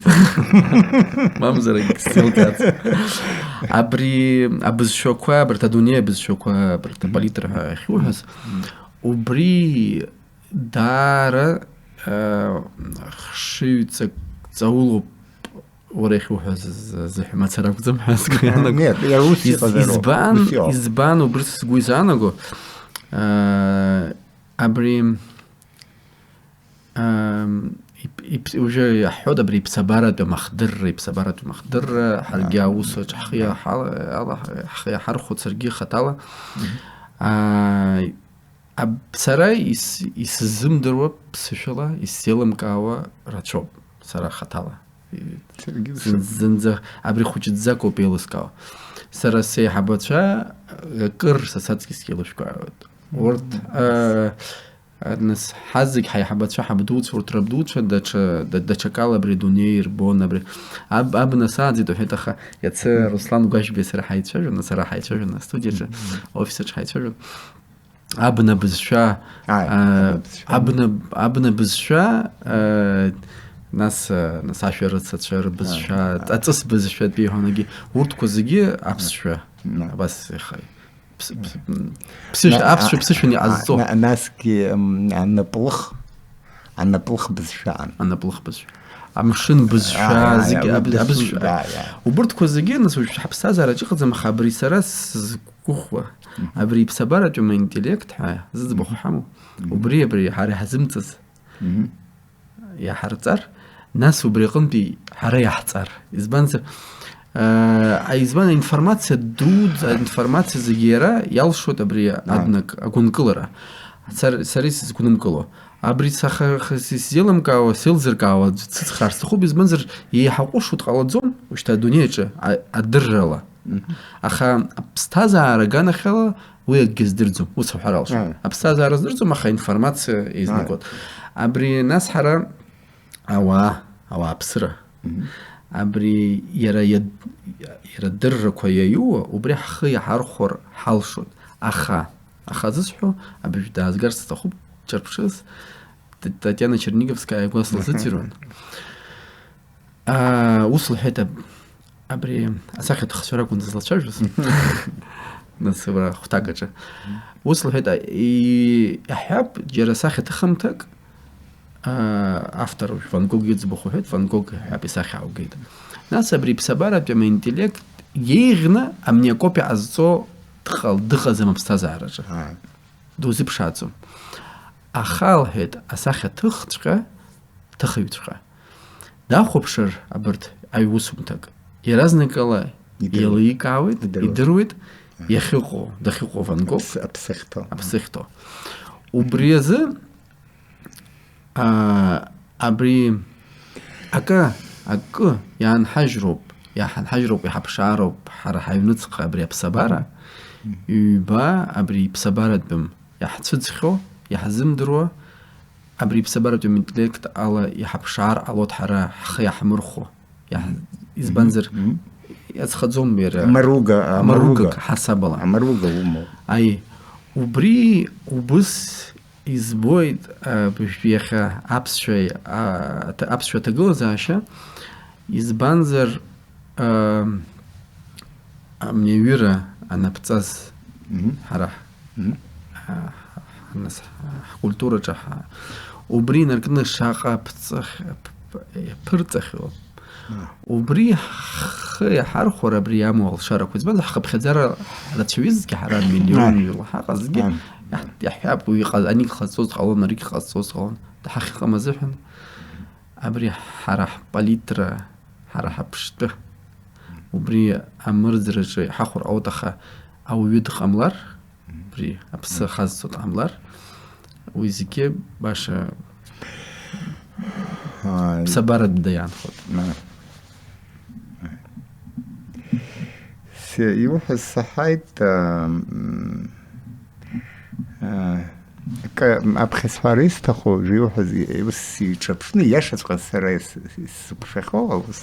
Мамзар, егь сзеилкаац. Абри абызшәақәа, абарҭ адунеи абызшәақәа, абарҭ апалитра ҳәа ахьуҳәаз, убри даара, а, хшыҩҵак ҵаулоуп уара иахьуҳәаз з-, зыҳәа мацара акәӡам ҳәа сгәы иаанагоит. Нет, иара ус Из-, иҟазароуп. Избан, Ус иҟоуп. Избан убри сгәы изаанаго? А, абри Ам, ип-, Иԥс-, уже иаҳҳәоит абри иԥсабаратәым ахдырра, иԥсабаратәым ахдырра, ҳаргьы аус аҿы ҳхы иаҳала-, ала-, ҳхы иаҳархәоит саргьы хаҭала. Аа, аб-, сара ис-, исзымдыруа ԥсышәала исзеилымкаауа рацәоуп, сара хаҭала. Саргьы Зын-, зынӡа абри хәыҷӡакоуп еилыскаауа. Сара сеиҳабацәа акыр са саҵкьысгьы еилышәкаауеит. Урҭ, аа, Нас ҳазегь ҳаиҳабацәа, ҳабдуцәа, урҭ рабдуцәа даҽа, да-, даҽакала абри адунеи ирбон, абри аб-, абна сааӡеит уҳәеит, аха иацы Руслан Гәажәбеи сара ҳаицәажәон, сара ҳаицәажәон астудиаҿы, офис аҿы ҳаицәажәон. Абна бызшәа, Ааи, а, абна бызшәа. Абна, абна бызшәа, а, нас, а, нас ашәарыцацәа рбызшәа, Ааи, ааи. Аҵыс бызшәатәи иҳәон, егьи урҭқәа зегьы аԥсшәа. Абас ихаҩ. Ԥс-, ԥс-, м, ԥсышәа, На-, аԥсшәа а-, ԥсышәан иҟазҵо. На-, насгьы, м, анаплых, анаплых бызшәаан. Анаплых бызшәа. Амшын бызшәа, А, зегьы а, аб-, убри абызшәа. Да, да. Убырҭқәа зегьы, нас, уажә ҳаԥсҭазаараҿ иҟаӡам, аха абри сара сзықәыхәа, абри иԥсабаратәым аинтеллект ҳәа зыӡбахә ҳамоу. Убри, абри ҳара иҳазымҵаз. Иаҳарҵар, нас убри аҟынтәи ҳара иаҳҵар. Избанзар, аа, избан аинформациа дуӡ-, аинформациа зегьы иара иалшоит абри Ааи. Аднак агәынкылара. Сар-, сара исызгәнымкыло. Абри саха-, х-, сизеилымкаауа, сеилзыркаауа аӡә дсыцхраар сҭахуп, избанзар, еиҳа ҟәышуа дҟалаӡом, ушьҭа адунеи аҿы, а-, адыррала. Аха аԥсҭазаара аганахьала уи акгьы здырӡом, ус уҳәар алшоит. Ааи. Аԥсҭазаара здырӡом, аха аинформациа еизнагоит. Ааи. Абри нас ҳара ауаа, ауааԥсыра. Абри иара иад-, иара адыррақәа иаиуа, убри ҳхы иаҳархәар ҳалшоит. Аха, аха зысҳәо, абыржә даазгарц сҭахуп, ҿырԥшыс, Т-, Татиана Черниговскаиа агәы слызыӡырҩуан. Аа, ус лҳәеит аб-, абри асахьаҭыхцәа ракәын дызлацәажәоз. Нас уара хәҭак аҿы. Ус лҳәеит, а, и-, иаҳҳәап, џьара сахьаҭыхымҭак, аа, автор уажә Ван Гог иӡбахә уҳәеит, Ван Гог иаҳҳәап, исахьа аугеит. Нас абри иԥсабаратәым аинтеллект иеиӷьны амни акопиа ҟазҵо дҟал-, дыҟаӡам аԥсҭазаараҿы. Аа. Дузыԥшааӡом. Аха, лҳәеит, асахьаҭыхҵәҟьа, ҭыхыҩҵәҟьа. Дахәаԥшыр абарҭ аҩ-, усумҭак, иаразнакала Идыруеит. Еиликаауеит, Идыруеит. Идыруеит, Аҳа. Иахьыҟоу, дахьыҟоу Ван Гог. Аԥсы-, аԥсыхьҭоу. Аԥсыхьҭоу. Убри азы, аа, абри акы, акы иаанҳажьроуп, иаҳанҳажьроуп, иҳаԥшаароуп ҳара ҳаҩныҵҟа абри аԥсабара, Мгм. Ҩба абри иԥсабаратәым иаҳцәыӡхьоу, иаҳзымдыруа, абри иԥсабаратәым интеллект ала иҳаԥшаар ҟалоит ҳара ҳхы иаҳмырхәо. Иаҳ-, Мгм. Избанзар, Мгм. Иацхаӡом иара. Амаруга, амаруга. Амаругак ҳасабала. Амаруга умоуп. Аи, убри убыс избоит, а, быжәтәи иахьа аԥсшәа, а, аҭ-, аԥсшәа аҭагылазаашьа, избанзар, а, амни аҩыра анаԥҵаз Мгм. Ҳара ҳ-, Мгм. а, ҳ-, нас, ҳ-, ҳкультураҿы ҳа-, убри инаркны шаҟа ԥҵых-, п-, п-, ԥырҵахьоу. Мм. Убри ҳхы иаҳархәар абри иамоу алшарақәа, избанзар, ҳхыԥхьаӡара рацәаҩызҭгьы, ҳара миллион Мм. миллион ҳаҟазҭгьы, Мм. иаҳ-, иаҳҳәап, уи иҟаз-, анигь ҟазҵоз ҟалон, аригь ҟазҵоз ҟалон, ҳахьыҟам азыҳәан, абри ҳара ҳпалитра, ҳара ҳаԥштәы, убри амырӡраҿы иҳахәар ҟалоит, аха ауаҩы дҟамлар, Мм. Убри аԥсы Мм. Ахазҵо дҟамлар, уи зегьы баша Ааи. Ԥсабаратә дда иаанхоит. Ааи. Се-, иуҳәаз саҳаит, а, м, а, акы, аԥхьа сҳәара исҭаху, уажәы иуҳәаз, ус иҿаԥшны, иашаҵәҟьа сара ис-, ис-, сзықәшәахьоу аус.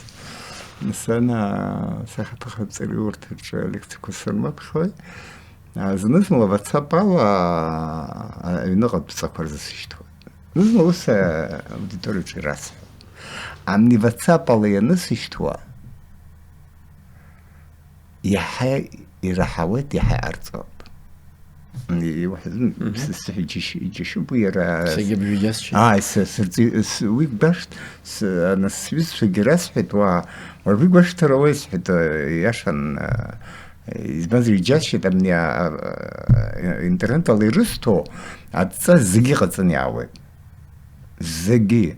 Сана, сахьаҭыхратә ҵараиурҭаҿы алекциақәа сырмаԥхьоит. А, зны-зынла WhatsApp ала, а, аҩныҟа адәҵақәа рзысышьҭуа. Зны-зынла ус, а, аудиториаҿы ирасҳәо. Амни WhatsApp ала ианысышьҭуа, иаҳа ираҳауеит, иаҳа иҟарҵоит. Ани, иуҳәаз, м, Мгм. Сысҳәа иџьашь-, иџьашьуп уи иара. Сагьыбжьы иасшьит. Ааи, с-, сырҵи-, с-, уи гәашт, с-, ана сҩызцәагьы расҳәеит, уа, уажәы гәашҭара уеисҳәеит, а, иашан, а, Избанзар, иџьасшьеит абни, а, а, интернет ала ирысҭо адҵа зегьы иҟаҵаны иаауеит. Зегьы.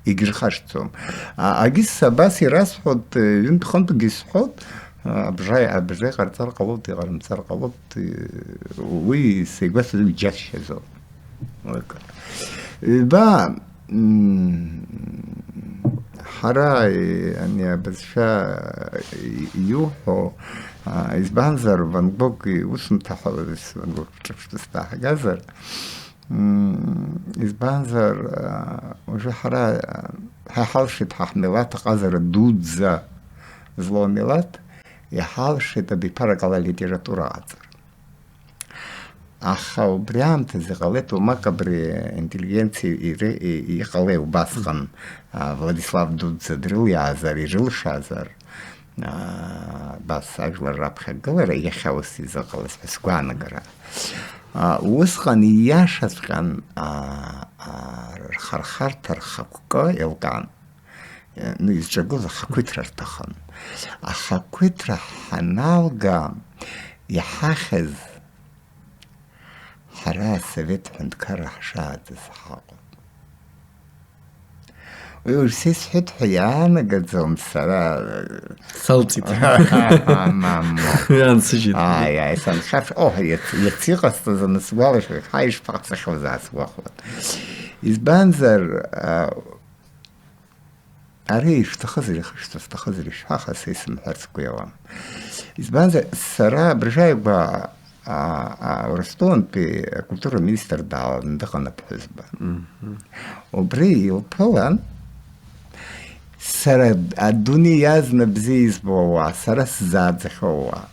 егьырхашҭӡом. А, агьыс абас ирасҳәоит, ҩынтә-хынтәгьы исҳәоит, абжа, абжа иҟарҵар ҟалоит, иҟарымҵар ҟалоит, уи сеигәасҭоит, уи џьасшьаӡом. Ҩба, м, ҳара, ани абызшәа иуҳәо, а, избанзар, Ван Гог иусумҭа ҳәа, Ван Гог ҿырԥштәыс дааҳгазар, М, избанзар, а, уажәы ҳара, а, ҳа иҳалшеит ҳа ҳмилаҭ аҟазара дуӡӡа злоу амилаҭ, иҳалшеит абиԥарак ала алитература аҟаҵара. Аха убри аамҭазы иҟалеит, уамак абри интеллигенциа ири-, и-, иҟалеи убасҟан, а, Владислав Дуӡӡа дрылиаазар, ирылшазар, аа, абас ажәлар раԥхьагылара иахьа ус изыҟалаз ҳәа сгәаанагара. Аа, усҟан ииашаҵәҟьан, аа, аа, рхархарҭа рхықәкы еилкаан. Е, ну, изҿагылаз ахақәиҭра рҭахын. Ахақәиҭра ҳаналга, иҳахьыз ҳара асовет ҳәынҭқарра ҳшааӡаз ҳаҟоуп. Уи уажә са исҳәеит ҳәа иаанагаӡом сара. Салҵит. Мамоу. Иансыжьит. Ааи, ааи, санхьаԥш-, о, иац-, иац иҟасҵаз анысгәалашәа, ҳаи, ишԥаҟасҵахьоу сгәахәуан. Избанзар, а, ари ишәҭахызар, ихы шәҭахызар ишәҳәа, аха са исымҳәарц сгәы иауам. Избанзар, сара абыржәы ааигәа, а, а, Урыстәылантәи акультура министр дааланы дыҟан аԥҳәызба. Мгм. Убри илԥылан, сара адунеи иазна бзиа избо ауаа, сара сзааӡахьоу ауаа.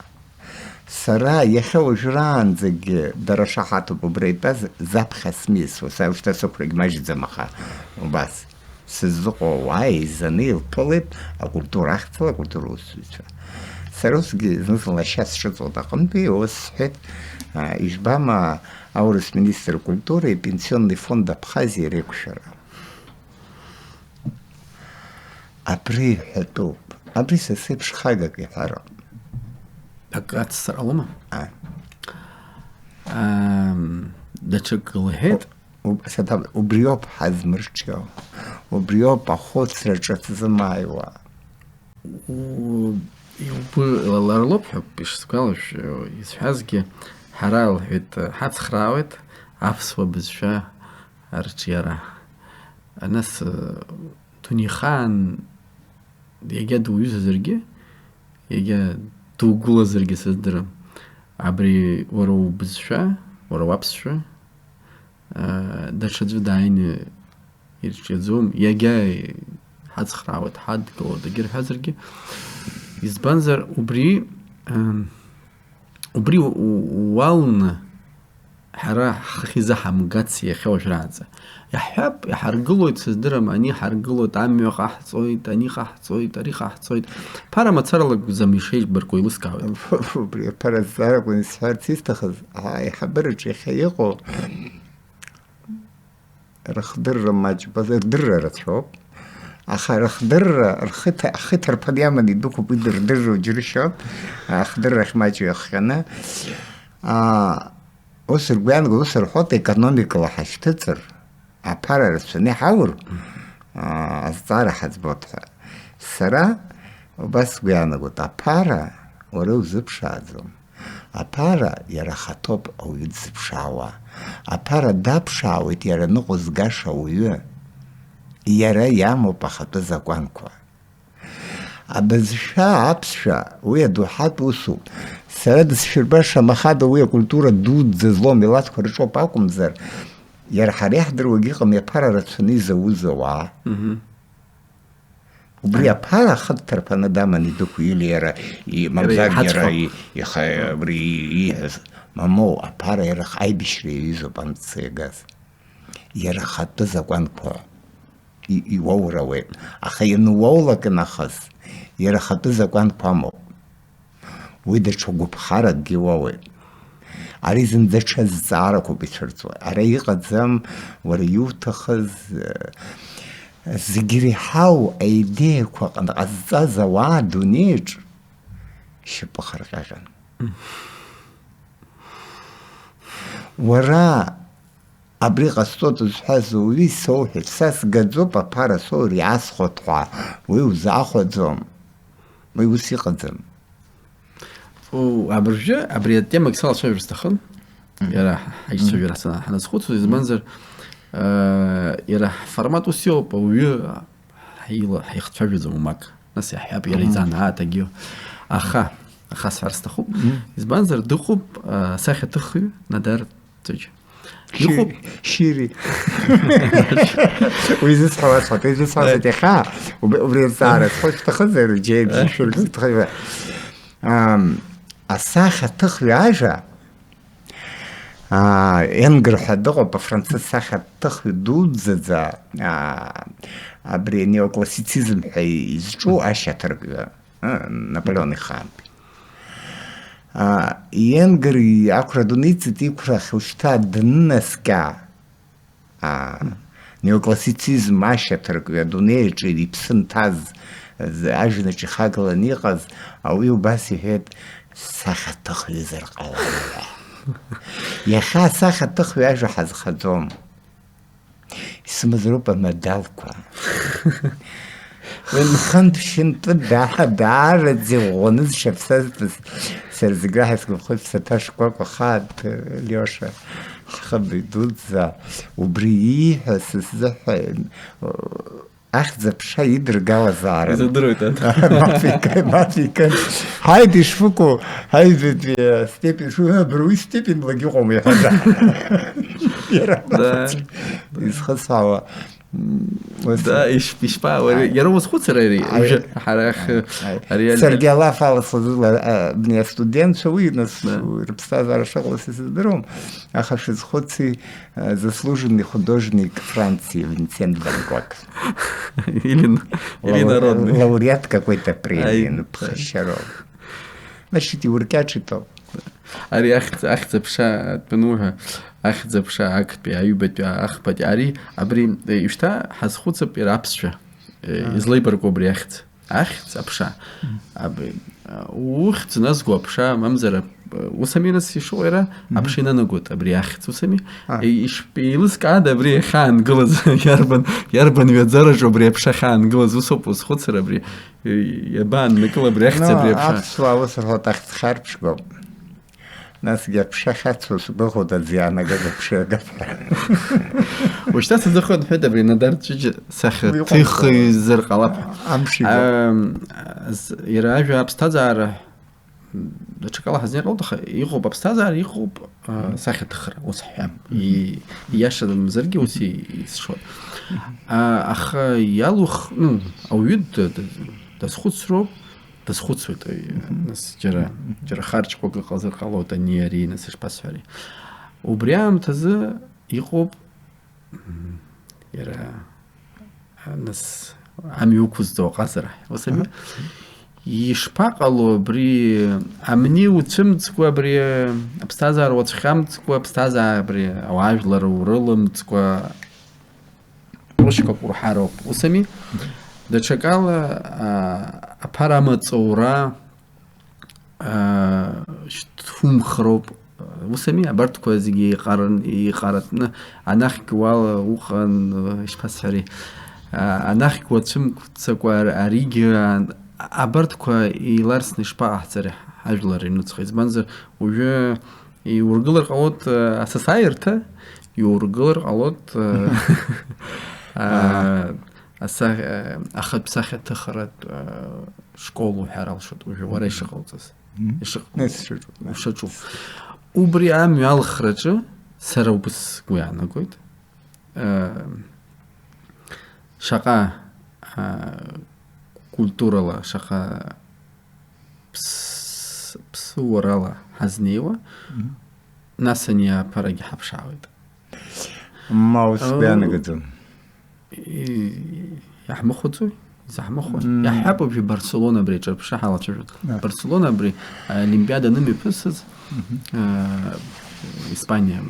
Сара иахьа уажәраанӡагьы дара шаҳаҭуп убра итәаз, заԥхьа смиасуа, са ушьҭа сықәрагь маҷӡам, аха убас. Сыззыҟоу ауаа еизаны илԥылеит акультура ахьӡала акультура усзуҩцәа. Сара усгьы зны-зынла ашьа сҿыҵуан аҟынтәи, ус сҳәеит, а, ижәбама аурыс министр культура ипенсионный фонд Абхазиа реиқәшәара? Абри иҳәатәуп. Абри са сеиԥш хагак иҳәароуп. Акы ацҵар ҟалома? А. Ам, даҽакы лҳәеит. Уб-, саҭаб-, убриоуп ҳазмырҿио, убриоуп ахәыцра ҿыц зымааиуа. У-, иубылаларлоуп ҳәа ишсгәалашәо, исҳәазгьы, ҳара, лҳәеит, ҳацхраауеит аԥсуа бызшәа арҿиара. Нас, э, дунеихаан иагьа дуҩызазаргьы, иагьа дугәылазаргьы сыздырам. Абри уара убызшәа, уара уаԥсшәа, аа, даҽаӡәы дааины ирҿиаӡом, иагьа ҳацхраауеит, ҳадгылоит, егьырҳәазаргьы. Избанзар, убри, ам, убри у-, у-, уалны ҳара ҳхахьы изаҳамгац иахьа уажәраанӡа. Иаҳҳәап, иҳаргылоит, сыздырам, ани ҳаргылоит, амҩа ҟаҳҵоит, ани ҟаҳҵоит, ари ҟаҳҵоит. Ԥара мацарала акәӡам ишеибаркуа еилыскаауеит. Убри аԥара азҵаарақәа сҳәарц исҭахыз, аиҳабыраҿы иахьа иҟоу рыхдырра маҷуп, рдырра рацәоуп. Аха рыхдырра, рхы иҭа-, ахы иҭарԥаны иаманы идәықәуп, уи дырдырроу џьыршьоит, ахдырра ахьмаҷу иахҟьаны. Аа, ус ргәы иаанагоит, ус рҳәоит, економикала ҳашьҭыҵыр, аԥара рацәаны иҳаур, аа, азҵаара ҳаӡбоит ҳәа. Сара убас сгәы иаанагоит, аԥара уара иузыԥшааӡом. Аԥара иара ахаҭоуп ауаҩы дзыԥшаауа. Аԥара даԥшаауеит иара ныҟәызгаша ауаҩы, иара иамоуп ахатәы закәанқәа. Абызшәа, аԥсшәа, уи адоуҳатә усуп. Сара дысшәырбаша, махада уи акультура дуӡӡа злоу амилаҭқәа рҿоуп акәымзар, иара ҳара иаҳдыруагь ыҟами аԥара рацәаны изауз ауаа. Мгм. Убри аԥара ахы дҭарԥаны даман идәықәу, или иара, и-, мамзаргьы иара иҳацәхо. И-, иха-, абри ииҳәаз. Мамоу, аԥара иара х-, аибашьра иаҩызоуп амца иагаз. Иара ахатәы закәанқәа и-, иуоурауеит. Аха иануоулак нахыс, иара ахатәы закәанқәа амоуп. Уи даҽа гәыԥхаракгьы уоуеит. Ари зынӡа ҽа зҵаарақәоуп ицәырҵуа. Ара иҟаӡам, уара иуҭахыз, э, зегь иреиҳау аидеиақәа ҟан-, ҟазҵаз ауаа адунеиаҿ шьапы хырҟьаҟьан. Уара Абри ҟасҵоит зҳәаз уаҩы исоуҳәеит, са сгаӡоуп аԥара соур иаасхәоит ҳәа, уи узаахәаӡом, уи ус иҟаӡам. О, абыржәы абри атемагь салацәажәар сҭахын, Мгм. Иара ҳаицәажәара са ҳаназхәыцуаз, Мгм. Избанзар, э, иара ҳформат ус иоуп, ауаҩы ҳаила-, ҳаихцәажәаӡом умак, нас иаҳҳәап, иара Мгм. Изанааҭ агьы, аха, аха сҳәар сҭахуп, Мгм. Избанзар дыҟоуп, э, асахьаҭыхҩы Надар Ҵәыџь. Шьыри, Иҟоуп. Шьыри. Уи зысҳәауа сҳәоит, уи зысҳәауа сҳәоит, иахьа, уб-, убри азҵаара сҳәо шәҭахызар, џьеи бжьы шәыргьы сҭахызар. Ам, асахьаҭыхҩы ажәа, аа, Енгр ҳәа дыҟоуп, афранцыз сахьаҭыхҩы дуӡӡаӡа, аа, абри неоклассицизм ҳәа изҿу ашьаҭаркҩы. А, Наполеон ихаантәи. А, Иенгр ақәра ду ниҵеит, иқәрахь ушьҭа данынаскьа, а, неоклассицизм ашьаҭаркҩы адунеи аҿы иԥсы нҭаз, з-, ажәҩанаҿ ихагаланы иҟаз ауаҩы убас иҳәеит, сахьаҭыхҩызар ҟалап ҳәа. Иахьа асахьаҭыхҩы ажәа ҳазхаӡом. Исымазароуп амадалқәа. Хынтә-шьынтәы даа-, даараӡа иӷәӷәаны зшьаԥсазтәыз сара зегь раҳа исгәаԥхоит, ԥсаҭа шкәакәа хааит, Лиоша, ҳхыбаҩ дуӡӡа, убри ииҳәаз сзыҳәа, ахьӡ-аԥша идыргалазаарын. Изадыруеит, ан. Мап икын, мап икын. Ҳаит, ишԥыкәу, ҳаит, степень, шу, абри уи степеньлагьы ыҟоума, иҳәан. Иара Да. Изхысҳәаауа, м, ус Да, ишп-, ишԥа, уара, Аи. Иара узхәыцыр ари, Аи. Уже, ҳара ах-, Аи. Ари аль-, Саргьы алаф ала сазыла, а, абни астудентцәа уи, нас, Да. Рыԥсҭазаара шыҟалаз исыздыруам, аха шәызхәыци, а, заслуженный художник Франции Винсент Ван Гог. Или н-, или Лауре-, народный. Лауреат какой-то премии, Аи. Ну, пхащаров. Значит, иуркьаҿ итоуп. Ари ахьӡ-, ахьӡ-аԥша атәы ануҳәа, ахьӡ-аԥша актәи, аҩбатәи, ахԥатәи, ари, абри, э, ишьҭа ҳазхәыцып иара аԥсшәа, э, Ага. Излеибарку абри ахьӡ. Ахьӡ-аԥша. Мгм. Абри, э, ухьӡ назго аԥша, мамзар ап-, ус ами нас ишыҟоу иара, Мгм. Аԥша инанагоит абри ахьӡ, ус ами? Ага. Э, ишп-, еилыскаада абри иахьаангылаз, иарбан, иарбан ҩаӡараҿоу абри аԥша ахьаангылаз, усоуп узхәыцыр абри. Иабааннакыла абри ахьӡ, Ну, абри аԥша? Аԥсуаа ус рҳәоит, ахьӡ хьарԥшгоуп. Насгьы аԥша ахьацу сгәыӷуеит, аӡы иаанагаз аԥша иагап ҳәа. Уажәшьҭа сазыхәан ҳәеит абри Надар Ҵәыџь сахьаҭыхҩызар ҟалап ҳәа. Амш игоуп. Ам, з-, иара ажәа аԥсҭазаара даҽакала ҳазнеир ҟалоит, аха иҟоуп аԥсҭазаара, иҟоуп, а, Мгм. Сахьаҭыхра, ус ҳҳәап. Мгм. И-, ииашаӡамзаргьы ус Мгм. И-, исшоит. Мгм. А, аха иалух-, ну, ауаҩы д-, д-, дазхәыцроуп, дазхәыцуеит, аҩ-, Мгм. Нас џьара, Мгм. Џьара харчқәак ыҟазар ҟалоит, ани, ари, нас ишԥасҳәари. Убри аамҭазы иҟоуп, Мгм. Иара, а, нас, амҩа уқәызҵо аҟазара, ус ами? Аҳа. Ишԥаҟало абри, амни уцәымӡкәа, абри, аԥсҭазаара уацәхьамӡкәа, аԥсҭазаара абри, ауаажәлар урылымҵкәа, рушьқәак урҳароуп, ус ами? Мгм. Даҽакала, а, аԥара амаҵура, аа, шьҭумхроуп. Ус ами, абарҭқәа зегьы еиҟаран-, еиҟаратәны, анахьгьы уала уҟан, ишԥасҳәари, аа, анахьгьы уацәымцакәа ар-, аригьы, аа, абарҭқәа еиларсны ишԥаҟаҳҵари ҳажәлар рыҩнуҵҟа? Избанзар, уажәы иургылар ҟалоит, аа, асасааирҭа, иургылар ҟалоит, аа, аа, Ага. Асахьа-, ахатә сахьаҭыхратә, э, школ уҳәар алшоит уажәы, уара Мгм. Ишыҟауҵаз. Мгм. Ишыҟ-, Нас ишаҿу, да. Ушаҿу. Убри амҩа алхраҿы сара убыс сгәы иаанагоит. Э, шаҟа, э, культурала, шаҟа ԥс-, ԥсыуарала ҳазнеиуа, Мгм. Нас ани аԥарагьы ҳаԥшаауеит. Ма ус Ау. Ианагаӡом. И-, иаҳмыхәаӡои? Изаҳмыхәа. Мм. Иаҳҳәап, уажәы Барселона абри аҿырԥша ҳалацәажәоит. Да. Барселона абри Олимпиада анымҩаԥысыз, Мгм. э, Испаниа,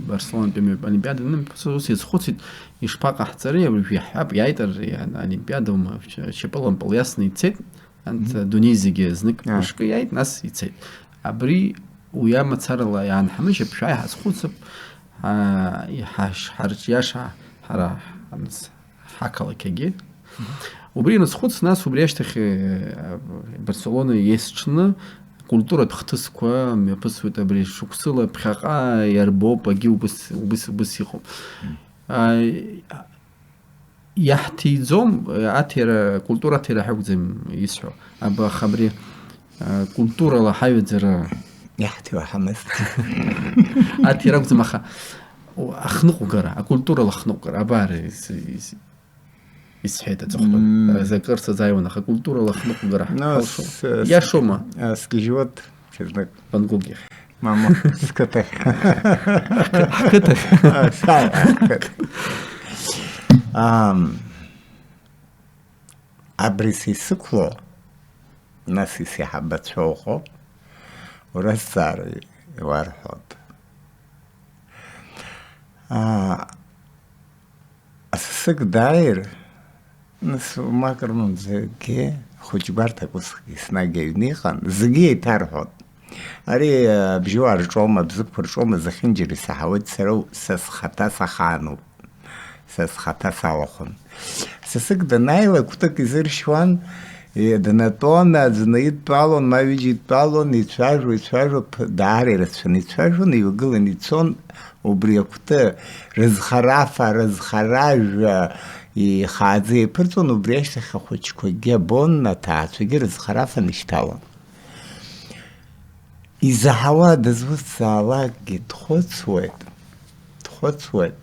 Барселонатәи амҩа-, Олимпиада анымҩаԥысыз, ус иазхәыцит, ишԥаҟаҳҵари, уажәы иаҳҳәап, иааит ари, Олимпиада, ума, шьапылампыл иасны ицеит, анҭ Мгм. Адунеи зегьы знык А. Мышкы иааит, нас ицеит. Абри уи амацарала иаанҳамыжьып, шәааи ҳазхәыцып, ҳа-, иҳаш-, ҳарҿиаша ҳара ҳамц-, ҳақалақьагьы. Убри анысхәыц, нас убри ашьҭахь, э, Барселона есҽны культуратә хҭысқәа мҩаԥысуеит, абри шықәсыла ԥхьаҟа иарбоуп, агьи убыс, убыс, убыс иҟоуп. А, иаҳҭиӡом, аҭира, акультура аҭира ҳакәӡам исҳәо. Аба, аха абри, а, культурала ҳаҩаӡара Иаҳҭиуа ҳамазт. Аҭира акәӡам, аха ахныҟәгара, акультурала ахныҟәгара, абар, ис-, ис-, исҳәеит аҵыхәтәан. Мм. Акыр сазааиуан, аха акультурала ахныҟәгара Ну, ҳалшом. с-, с-, Иашоума? а, сгьежьуеит, чеснок. Ван Гог иахь. Мамоу, сқыҭахь. Ҳқыҭахь. А, са-, ҳқыҭ. Ам, абри са исықәло, нас исеиҳабацәа ыҟоуп, уразҵаара иуарҳәоит. А, Асасык дааир, нас, уамак рымамзаргьы, хәыҷ гәарҭак усгьы еснагь аҩны иҟан, зегьы еиҭарҳәон. Ари, абжьуаа рҿоума, абзыԥқәа рҿоума, зехьынџьара исаҳауеит, сара у-, са схаҭа сахаануп, са схаҭа салахәын. Сасык данааила, кәтык изыршьуан, и-, днатәон, аӡә наидтәалон, ма ҩыџьа идтәалон, ицәажәо, ицәажәо, п-, даара ирацәаны ицәажәон, иҩагылан ицон, убри акәты, рызхарафа, рызхаражәа ихааӡа иаԥырҵон, убри ашьҭахь ахәыҷқәагьы абон, аҭаацәагьы рызхарафан ишьҭалон. Изаҳауа дызусҭзаалакгьы дхәыцуеит, дхәыцуеит.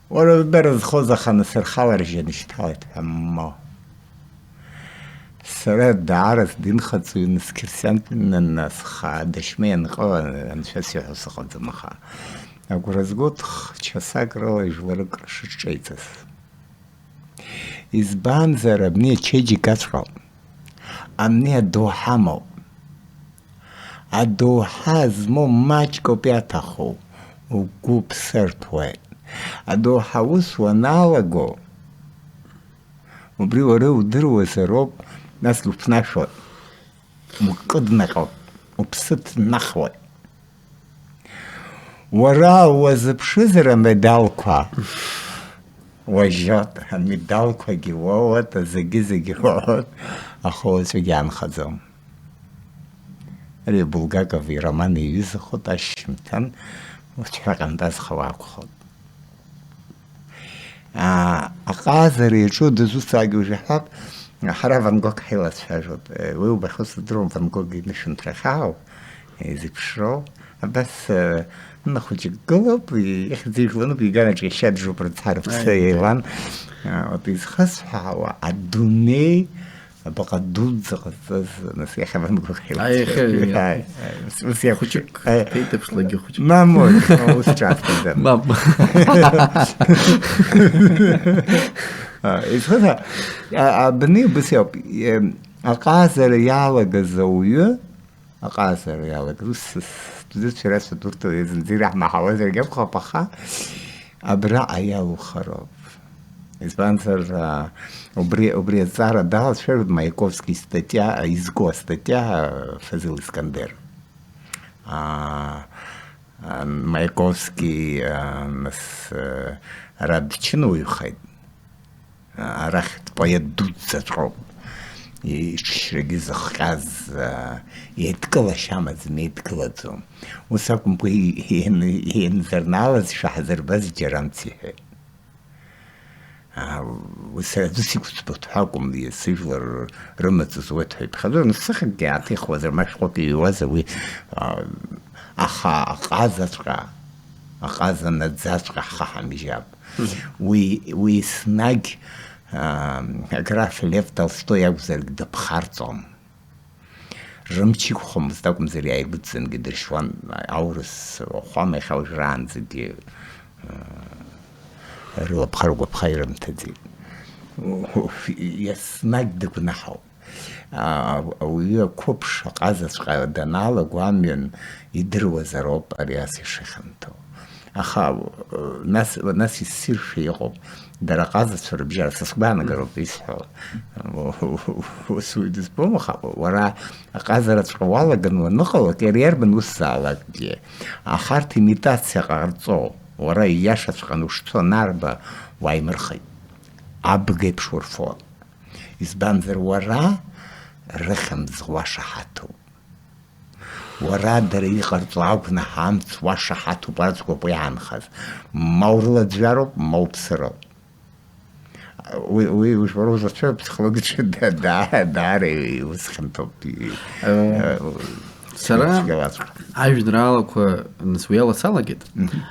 Уара дара зхоз аханы сырхаларжьын ишьҭалеит ҳәа ммо. Сара даара сдинхаҵаҩын, сқьырсиант нанасха, дашьмеи анҟала анцәа сиҳәо сыҟаӡам, аха агәра згоит х-, часак рыла жәларык шыҿҿеиҵаз. Избанзар, абни ачеиџьыкаҵәҟьоуп. Абни адоуҳа амоуп. Адоуҳа змоу маҷк ауп иаҭаху, угәы ԥсырҭуеит. Адоуҳа аус уаналаго, убри уара иудыруазароуп, нас уԥнашәоит, укыднаҟьоит, уԥсы ҭнахуеит. Уара уазыԥшызар амедалқәа уажьоит, амедалқәагьы уоуеит, зегьы-зегьы уоуеит, аха уаҵәгьы аанхаӡом. Ари Булгаков ироман иҩызахоит, ашьжьымҭан уцәҳәа ҟьантазхауа акәхоит. Аа, аҟазара иаҿу дызусҭазгьы ужәаҳәап, ҳара Ван Гог ҳаилацәажәоит. Уи убахьоу сыздыруам, Ван Гог инышәынҭрахь ауп, изеиԥшроу. Абас, э, нахәыҷык гылоуп, ихьӡ ижәлануп, иганаҿ иашьа джуп рыцҳа рыԥсы Аи. еилан. А, вот изхысҳәаауа адунеи Абаҟа дуӡӡа ҟазҵаз, нас, иахьа Ван Гог Аи, иахьа, ҳилацәажәоит. Иахьа. Аи, аи, ус иакәшеит. Хәыҷык, Аи. Ԥеиҭаԥшлагьы хәыҷык. Мамои, ус ҿаасҭаӡам. Мам. А, изхыз, а, а, абни убас иауп. Е, аҟазара иалагаз ауаҩы, аҟазара иалагаз, ус, с-, сдәыцәа расҳәоит, урҭ зынӡа ираҳмаҳауазаргьы акәхап, аха абраҟа иалухароуп. Избанзар, а, убри, убри азҵаара далацәажәоит Маяковски истатиа, изку астатиа, а, Фазил Искандер. А, а, Маяковски, а, нас, а, ара дчынуаҩхеит. А, арахь дпоет дуӡӡаҵәҟьоуп. Иҿшьрагьы зыхҟьаз, а, еидкылашьа амаӡам, еидкылаӡом. Ус акәымкәа, и-, иан-, ианзырнаалаз шәаҳзырбаз џьарамц иҳәеит. Аа, уи сара аӡәы сиқәӡбоит ҳәа акәым, сыжәлар рымаҵ зуеит ҳәа иԥхьаӡоит, сыхьӡгьы ааҭихуазар, ма шәҟәык иҩуазар уи, аа, аха аҟазаҵәҟьа, аҟаза наӡаҵәҟьа ҳхы ҳамжьап. Мгм. Уи, уи еснагь, аа, аграф Лев Толстои акәзаргь дыԥхарҵон. Рымч иқәхомызт акәымзар, иааигәыдҵангьы дыршьуан, аурыс уахәама иахьа уажәраанӡагьы, э, рылаԥха-ргәаԥха ирымҭаӡеит. Еснагь дыгәнаҳауп. А, ауаҩы ақәыԥш аҟазаҵәҟьа даналаго амҩан идыруазароуп ари ас ишыхьанҭоу. Аха, нас, нас иссиршәа иҟоуп. Дара аҟазацәа рыбжьара, са сгәаанагароуп исҳәо. Ус уаҩ дызбом, аха уара аҟазараҵәҟьа уалаган уаныҟалак, иара иарбан усзаалакгьы. Аха арҭ имитациа ҟарҵо, уара ииашаҵәҟьаны ушцо анарба, уааимырхит. Абгеиԥш урфон. Избанзар, уара рыхьымӡӷ уашаҳаҭуп. Уара дара иҟарҵо агәнаҳа амц уашаҳаҭуп, аӡкәа уи аанхаз. Ма урылаӡҩароуп, ма уԥсыроуп. Уи, уи, уи уара узацәажәо аԥсихологиаҿы да-, да-, даара иус хьанҭоуп. Э, Э, сара цәгьалаҵәҟьа. Ажәеинраалақәа, нас, уи ала салагеит. Мгм.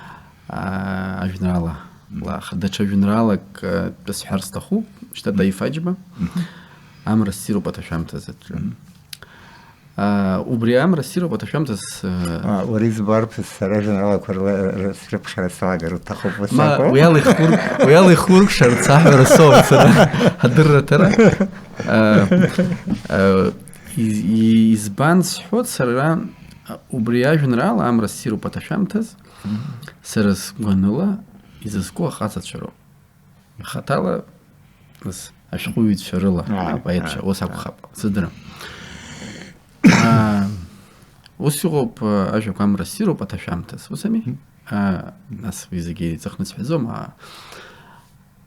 Аа, ажәеинраала. Мгм. Лаха, даҽа жәеинраалак, э, тәы сҳәар сҭахуп, шьҭа Мгм. Таиф Аџьба. Мгм. Амра ссируп аҭашәамҭазаҿы. Мгм. Аа, убри амра ссируп аҭашәамҭаз, э, А, уара избарԥыс, сара ажәеинраалақәа рла-, р-, срыԥхьара салагар уҭахуп, ус Ма, акәу? Уи ала ихурк-, уи ала ихуркшарц аҳәара соуп сара, адырраҭара. Э, э, из-, и-, избан сҳәоит сара, а, убри ажәеинраала амра ссируп аҭашәамҭаз, Мгм. сара сгәаныла изызку ахаҵацәа роуп. Хаҭала, нас, ашәҟәыҩҩцәа рыла, Ааи, апоетцәа, ааи, ус ааи. Акәхап, сыздырам. Аа, ус иҟоуп, а, ажәақәа амра ссируп аҭашәамҭаз, ус ами? Мгм. Аа, нас уи зегьы иҵыхны сҳәаӡом, аа.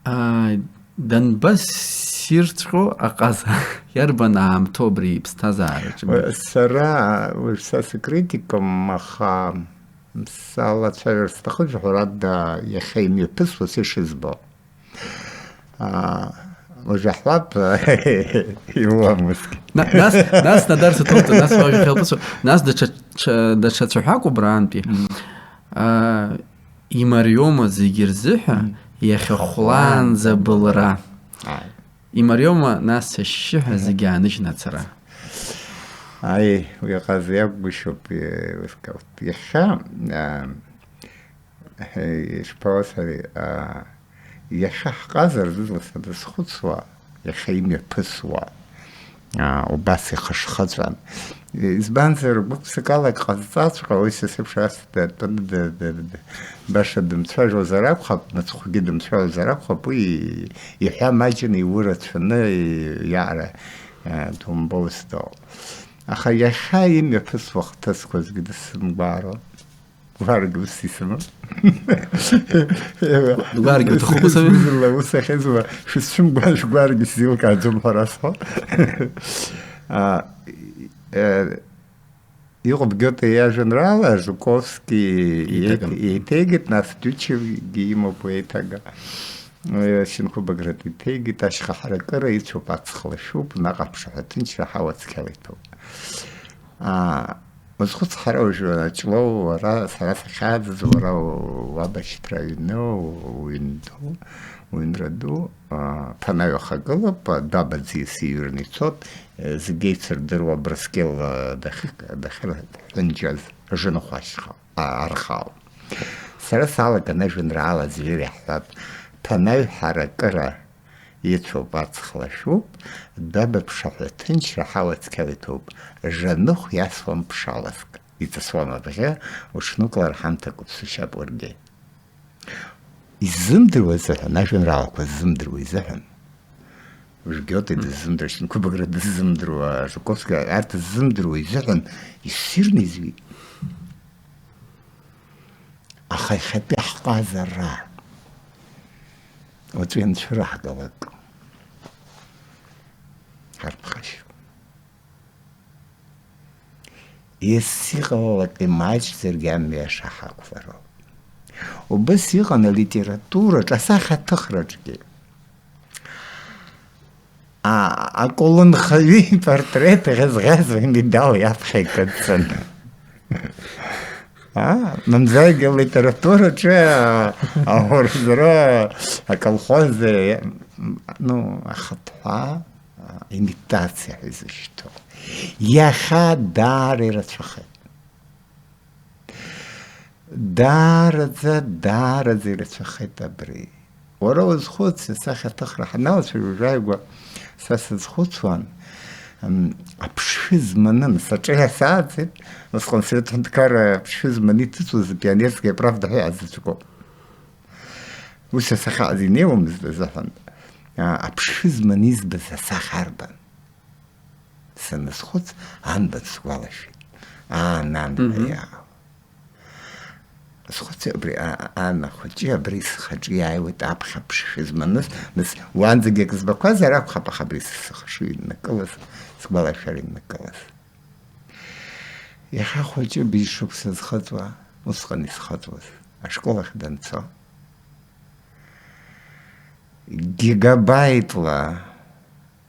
Аа, данбассирҵәҟьо аҟаза, иарбан аамҭоу абри иԥсҭазаараҿы? Уа, сара, уажә са сыкритикым, аха салацәажәар сҭахыз, ҳәарада, иахьа имҩаԥысуаз ишызбо. Аа, уажә аҳәап, иуамызт. На-, нас, нас, Надар, саҭоуҵа, нас уажә хьалԥыцәо, нас даҽа, ҽа-, даҽа цәаҳәак убраантәи. Мм. Аа, имариоума зегьы рзыҳәа Мм. иахьа хәлаанӡа былра? Ааи. Имариоума нас ашьшьыҳәа Мм. зегьы ааныжьны ацара? Ааи, уи аҟаза иакәгәышьоуп, е-, ус кауп. Иахьа, аа, Ишԥауасҳәари, аа, иахьа ҳҟазара зызла са дызхәыцуа, иахьа имҩаԥысуа, аа, убас ихышхыҵәан. Избанзар, гәык-ԥсыкала ак ҟазҵаҵәҟьа, уи са сеиԥш ас д-, д-, д-, д-, д-, баша дымцәажәозар акәхап, мыцхәгьы дымцәажәозар акәхап, уи иҳәа маҷны, иуы рацәаны, и-, иаара, аа, думбоу сдоу. Аха иахьа имҩаԥысуа хҭысқәа зегьы дысзымгәаарлон. Гәаргьы ус исымам. Гәаргьы уҭахуп, ус ами? Сызла ус ахьызуа, шәысцәымгәа-, шәгәаргьы сзеилкааӡом ҳәа расҳәон. А, э, иҟоуп Гиоте иажәеинраала, Жуковски Еиҭаган. Еит-, еиҭеигеит, нас Тютчевгьы имоуп уи еиҭага. Э, Шьынқәба Баграт иҭеигеит, ашьха ҳаракыра ицәоуп, аҵх лашәуп, наҟ аԥшаҳәа ҭынчра ҳауа цқьала иҭоуп. А, Узхәыц, ҳара уажәы Ҷлоу, уара, сара сахьааӡаз, уара уабашьҭра аҩны, уҩн ду, уҩнра ду, а, ԥанаҩ ахагылоуп, а, Даба ӡиас иҩрны ицоит, э, зегьы еицырдыруа Абрыскьыл, а, дахь-, дахьырҳәынҷаз Жыныхә ашьха, а, архаауп. Сара салаган ажәеинраала зҩыр иаҳҳәап, ԥанаҩ ҳаракыра, Ицәоуп, аҵх лашәуп, дәаба ԥшаҳәа ҭынчра ҳауа цқьала иҭәуп, Жаныхә иасуан ԥшаласк, иҵысуан абӷьы, уҽнукылар ҳамҭак уԥсышьап уаргьы. Иззымдыруа изыҳәан, ажәеинраалақәа ззымдыруа изыҳәан. Уажә Гиоте дыззымдыруа, Шьынқәба Баграт дыззымдыруа, Жуковски, арҭ ззымдыруа изыҳәан иссирны изҩит. Аха иахьатәи ҳҟазара уаҵәы ианцәыраҳгалак, ҳарԥхашьоуп. Ес иҟалалак имаҷзаргьы амҩа шаҳақәлароуп. Убас иҟан алитератураҿ, асахьаҭыхраҿгьы. А, аколнхаҩы ипортрет ӷьазӷьазуа имедал иаԥхьа икыдҵан. А, мамзаргьы алитератураҿы, а, аурзра, аколхоз, ну, ахаҭҳәа, а, имитациа ҳәа изышьҭоу. Иахьа даара ирацәахеит. Даараӡа, даараӡа ирацәахеит абри. Уара узхәыц, асахьаҭыхра ҳаналацәажәо, уажәааигәа са сазхәыцуан, Ам, аԥшшәы зманы, нас аҿы иасааӡеит, усҟан Совет ҳәынҭқарра аԥшшәы зманы иҭыҵуаз апионерская правда ҳәа иаазаҵәқәоуп. Ус асахьа инеиуамызт азыҳәан, а, аԥшшәы зманы избаз асахьа арбан? Саназхәыц, анбан сгәалашәеит. Аа, нан, Мгм. Иа. Схәыци абри, а, а, ан ахәыҷи абри схаҿы иааиуеит аԥхьа ԥшшәы зманыз, нас уаанӡагьы акы збақәазар акәхап, аха абри схаҿы иннакылаз, сгәалашәара иннакылаз. Иахьа ахәыҷы быжь шықәса зхыҵуа, усҟан исхыҵуаз, ашкол ахь данцо. Гигабайтла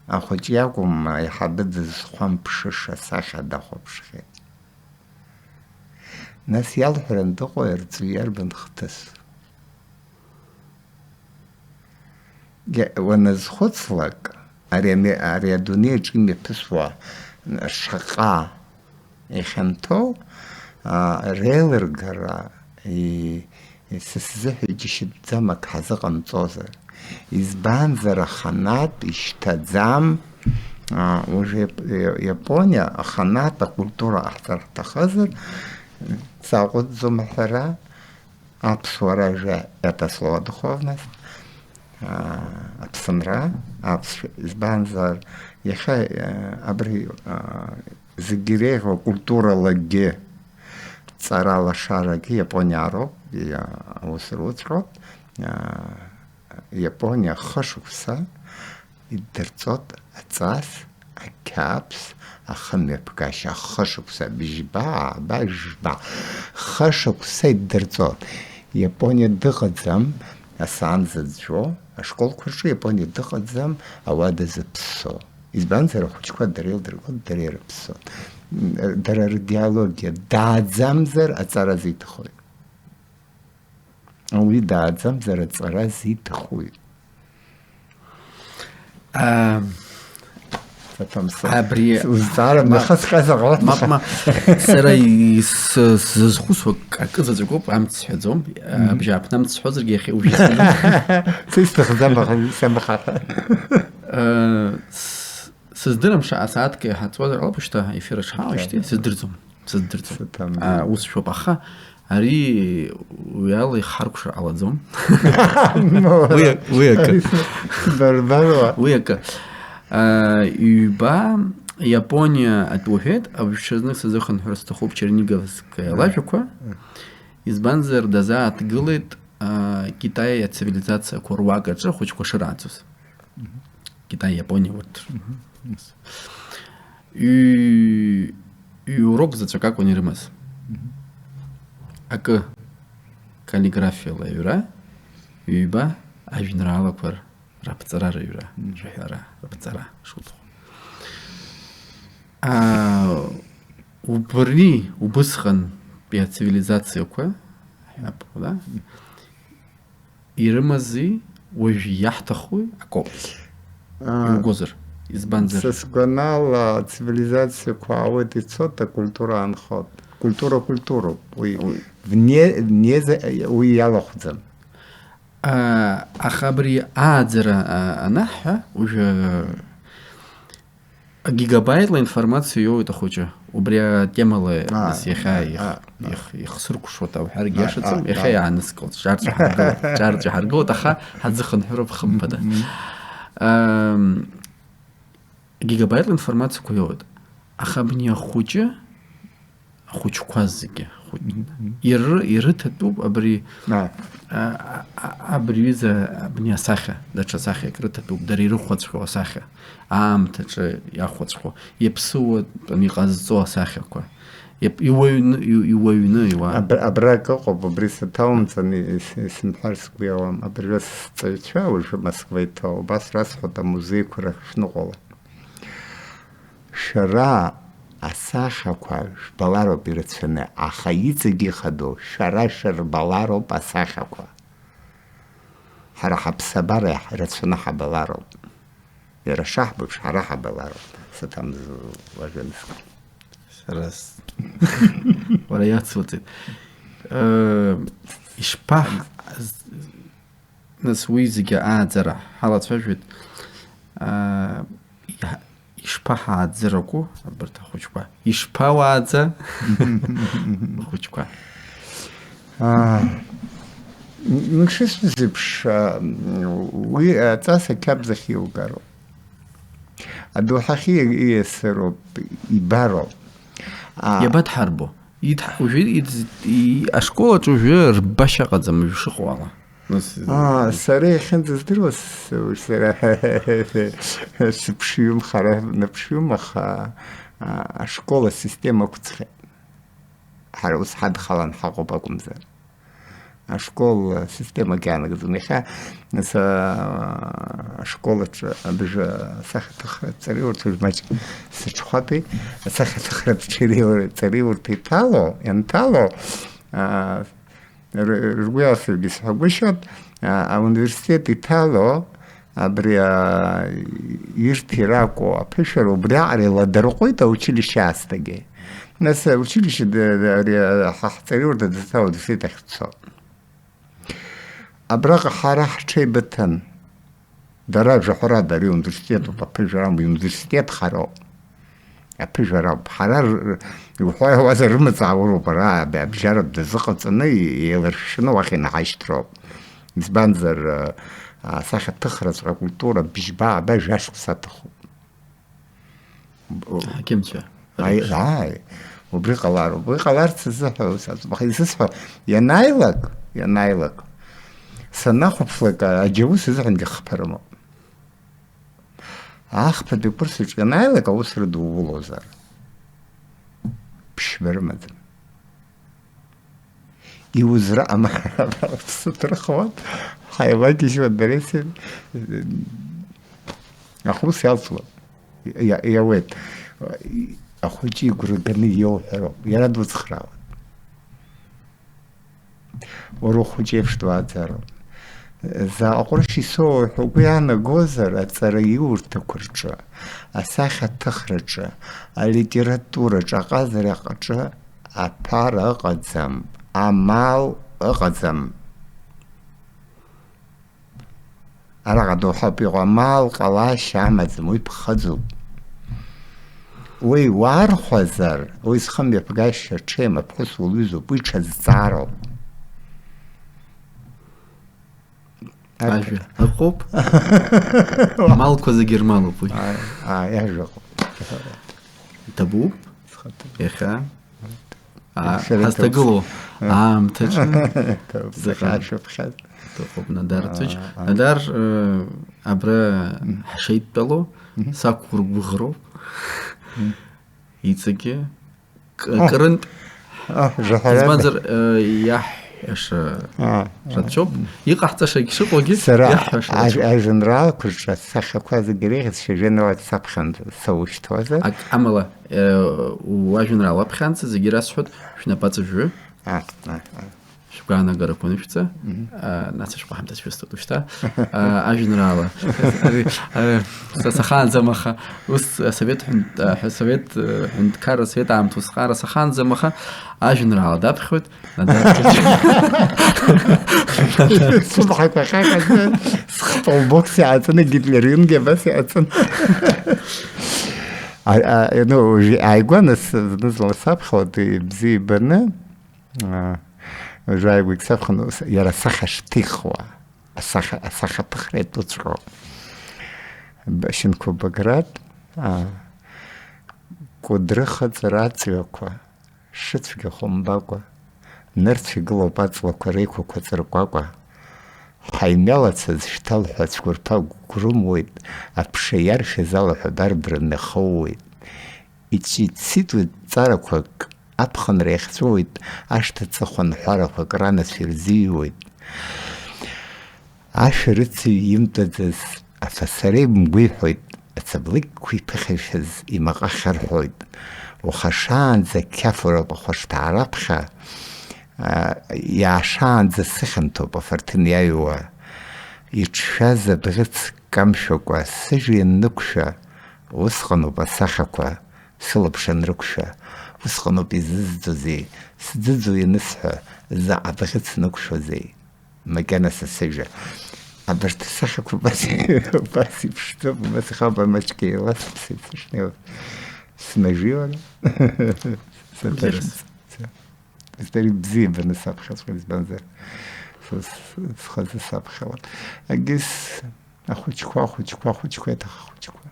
ахәыҷ иакәым, аиҳабы дызхәамԥшыша сахьа дахәаԥшхьеит. Нас иалҳәаран дыҟои, арҵаҩы иарбан хҭыс? Иа-, уаназхәыцлак, ари ами-, ари адунеи аҿы имҩаԥысуа шаҟа ихьанҭоу, а, реилыргара, и-, и-, са сзыҳәа иџьашьатәӡам ак ҳазыҟамҵозар. Избанзар, аханатә ишьҭаӡам, а, уже Иап-, Иа-, Иапониа аханатә акультура ҟаҳҵар ҳҭахызар, саҟәыҵӡом аҳәара, аԥсуара ажәа это слово духовность, а, аԥсынра, аԥсшәа, избанзар, иахьа, а, абри, а, зегьы иреиӷьу акультуралакгьы, ҵара лашарагьы Иапониароуп, иа-, аус руҵәҟьоуп. А, Иапониа хышықәса иддырҵоит аҵас, ақьабз, ахымҩаԥгашьа, хышықәса бжьба, ааба, жәба, хышықәса иддырҵоит. Иапониа дыҟаӡам асаан зыӡәӡәо, ашколқәа рҿы Иапониа дыҟаӡам ауада зыԥссо. Избанзар, ахәыҷқәа дара еилдыргоит, дара ирыԥссоит. Дара ридеологиа дааӡамзар, аҵара азиҭахоит. Уи дааӡамзар, аҵара азиҭахуи? Аа, Саҭамсыр. Абри Узҵаара мап, нахасҟьазар ҟалап. Мап, мап. Сара ис-, сзызхәыцуа акы заҵәыкоуп, амц сҳәаӡом. Мгм. Абжьааԥны амц сҳәозаргьы иахьа уажәы исымам. Са исҭахӡам, аха, исамаха. Э, с-, сыздырам, шаҟа сааҭк иҳаҵуазар ҟалап, шьҭа ефир шҳауа, шьҭа, Ҭабиа. Сыздырӡом. Сыздырӡом. Саҭамсыр. А, ус шәоуп, аха ари уи ала ихҳаркәшар ҟалаӡом. Уи, уи акы. Барбаруа. Уи акы. А, ҩба Иапониа атәы уҳәеит, абжьаҽазнык сазыхынҳәыр сҭахуп Черниговская лажәақәа. Избанзар, дазааҭгылеит, а, Китаи ацивилизациақәа руак аҿы ахәыҷқәа шырааӡоз. Мгм. Китай, Иапониа, урҭ. Мгм. Ҩ-, ҩ-урок заҵәык акәын ирымаз. Мгм. Акы каллиграфиала аҩра, ҩба ажәеинраалақәа раԥҵара рыҩра, Мгм. Рҳәара, раԥҵара шуҭаху. Аа, убри убысҟантәи ацивилизациақәа, ҳәап, да? Ирымази, уажә иаҳҭахуи акоуп. Аа, Иугозар, избанзар? Са сгәанала, ацивилизациақәа аауеит, ицоит, акультура аанхоит. Культура культуроуп. Уи Уи. Вне, вне за-, уи иалахәӡам. Аа, аха абри ааӡара, аа, анаҳҳәа, уажәы Гигабайтла информациа иоуеит ахәыҷы. Убри атемала, аа, нас иахьа, аа, их, аа, их, ихсыркәшоит ауҳәаргьы, аа, иашаӡам, аа, иахьа, аа, иааныскылт, ҿарҵәи ҳаргылт, ҿарҵәи ҳаргылт, аха ҳаӡыхынҳәроуп хымԥада. Мгм. Ам, гигабайтла информациақәа иоуеит. Аха абни ахәыҷы, ахәыҷқәа зегьы, хәыҷ-, Мгм. Иры-, ирыҭатәуп абри, аа, а, а, абри ҩыза, абни асахьа, даҽа сахьак рыҭатәуп, дара ирыхәаҵәҟьоу асахьа, аамҭаҿы иахәаҵәҟьоу, иаԥсыуатәым иҟазҵо асахьақәа, иап-, иуаҩны, иу-, иуаҩны, иуа- Аб-, абра акы ыҟоуп, убри саҭаумҵан, ис-, исымҳәар сгәы иауам, абыржәы сҵаҩцәа уажәы Москва иҭоу, убас расҳәоит, амузеиқәа рахь шәныҟәала. Шәара асахьақәа жәбалароуп ирацәаны, аха иҵегь ихадоу шәара шәырбалароуп асахьақәа. Ҳара ҳаԥсабара рацәаны ҳабалароуп. Иара шаҳбеиԥш, ҳара ҳабалароуп. Саҭамыз уажәы аныск. Сара с-, уара иацуҵеит. Э, ишԥаҳ-, з-, нас уи зегьы ааӡара ҳалацәажәеит. Э, иҳ-, Ишԥаҳааӡыракәу абарҭ ахәыҷқәа? Ишԥауааӡа? Ахәыҷқәа. Аа, м-, мшыцәгьа зеиԥш, а, уи аҵас ақьабз ахь иугароуп. Адоуҳахьы ииасыроуп, ибароуп. А, Иабадҳарбо? Идҳ-, уажәы идз-, и-, ашкол аҿы уажәы рбашьа ыҟаӡам, уажәы шыҟоу ала. Нас, Аа, сара иахьынӡаздыруа, с-, сара сыԥшҩым, хара наԥшҩым, аха, а, ашкол асистема ақәӡхьеит. Ҳара ус ҳадхалан ҳаҟоуп акәымзар. Ашкол асистемагьы аанагӡом. Иахьа са ашкол аҿы абыжа асахьаҭыхра ҵариурҭа, уажә маҷк сыҽхәатәеи, асахьаҭыхра ҵариур-, ҵариурҭа иҭало, ианҭало, а, р-, ргәы иалсыргьы сҳәагәышьоит, а, ауниверситет иҭало, абри, а, ирҭи ракәу аԥышәара убриаҟара иладырҟәит аучилишье аасҭагьы. Нас аучилишье д-, д-, ари, а, ҳа ҳҵариурҭа дызҭало дефицит ахь дцо. Абраҟа ҳара ҳҽеибыҭан. Дара жәаҳәарада, ари университетуп, аԥыжәара амоу, иуниверситет хароуп. Аԥыжәара ауп. Ҳара р-, р-, иуҳәо иауазар рымаҵуроуп, ара аб-, абжьаратә дазыҟаҵаны, еиларшәшәаны уахь инаҳашьҭроуп. Избанзар, а, асахьаҭыхраҵәҟьа акультура бжьба-ааба жәашықәса аҭахуп. Аҳақьымцәа. Ааи, ааи, убри ҟалароуп. Уи ҟаларц азыҳәа ус аӡбаха изысҳәо, ианааилак, ианааилак, санахәаԥшлак, аџьаус азыҳәангьы хԥа рымоуп. Ахԥатәи акурс аҿы ианааилак, аус рыдулозар. Ԥшьба рымаӡам. Иузра амара аԥсы ҭырхуан, ҳаилагьежьуан дареи сареи. Аха ус иалҵуан. Иа-, иауеит. Ахәыҷы игәра ганы иоуҳәароуп. Иара дуцхраауан. Уара ухәыҷы еиԥш дуааӡароуп. Заҟа ҟәрышь исоуа ҳәа угәы иаанагозар, аҵараиурҭақәа рҿы, асахьаҭыхраҿы, алитератураҿы, аҟазара аҟаҿы аԥара ыҟаӡам, амал ыҟаӡам. Араҟа доуҳауп иҟоу, амал ҟалашьа амаӡам, уи ԥхыӡуп. Уи уархәазар, уи зхымҩаԥгашьа ҽеим, аԥҳәыс улҩызоуп, уи ҽазҵаароуп. Ажәа ыҟоуп. Амалқәа зегьы рмалуп уи. Ааи, ааи, ажәа ыҟоуп. Иҭабуп. Схаҭа. Иахьа. Аа, Шәара ҳазҭагылоу иҭабуп. Аамҭаҿы Иҭабуп, зыҟан. Ашәаԥхьа. Дыҟоуп Надар Ҭыч. Аа, аа. Надар, э, абра Мгм. ҳшеидтәалоу, Мгм. сақәгәыӷроуп. Мгм. Иҵегьы. К-, О. Крынтә. О, жәаҳәарада. Избанзар, э, иаҳҳәаша А, а. рацәоуп. Иҟаҳҵашагь шыҟоугьы Сара иаҳҳәаша рацәоуп. Ажәеинраалақәа рҿы асахьақәа зегьы реиӷьыз шьыжьынрала саԥхьан саушьҭуазар? Ак амала, э, уажәеинраала уаԥхьанӡа зегьы расҳәоит, шәнапаҵа жәаҩы. А, а, а. Шәгәаанагарақәа анышәҵа, Мгм. а, нас ашәҟәы ҳамҭас шәысҭоит уажәшьҭа. А, ажәеинраала. Ари, ари, са сахаанӡам, аха ус асовет ҳәын-, а, ҳәа-, совет, э, ҳәынҭқарра, асовет аамҭа усҟара сахаанӡам, аха ажәеинраала даԥхьоит. Сыблақәа ҟьаҟьаӡа, схы полбокс иааҵаны, Гитлер Юнге абас иааҵаны. А, а, ну, уажә ааигәа нас, зны-зынла саԥхьауа, ибзиа ибаны, а, уажә ааигәагь саԥхьан, ус, иара асахьа шҭихуа, асахьа, асахьаҭыхра иатәыҵәҟьоу. Б-, Шьынқәа Баграт, а, Кәыдры хыҵара аҵҩақәа. Шыцәгьахо мбакәа, нырцә игылоуп аҵлақәа реиқәақәа ҵыркәакәа. Ҳаимҩалацыз шьҭал ҳәа ацәқәырԥа гәрымуеит, аԥша иаршәыз алаҳәа дарбрын ихоууеит. Иҵәицитуеит ҵарақәак, аԥхынра иахьҵәыуеит, ашҭа ҵыхәа нҳәарақәак ранацәа ирзыҩуеит. Ашәарыцаҩ имтәаӡаз афасара имгәеиҳәоит, ацаблыкьқәа иԥыхьашәаз имаҟа хьырҳәоит. Уаха шаанӡа қьафуроуп ахәышҭаара аԥхьа, а, иаашаанӡа сыхьанҭоуп афырҭын иаҩуа. Иҿшәаз абӷьыц камшәакәа сыжәҩа ианнықәшәа, усҟаноуп асахьақәа сылаԥш анрықәшәа. Усҟаноуп изызӡозеи, сӡыӡо ианысҳәа, заҟа бӷьыц нықәшәозеи? Макьана са сыжәа. Абарҭ асахьақәа убас, убас иԥшӡоуп, убас ихаба маҷк еиласыԥсеит сышнеиуаз. Снажәиуан. Саҭарас. Исҭар ибзиабаны саԥхьаҵәҟьа, избанзар, са с-, схазы саԥхьалан. Агьыс ахәыҷқәа, ахәыҷқәа, ахәыҷқәа, еиҭах ахәыҷқәа.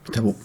Иҭабуп.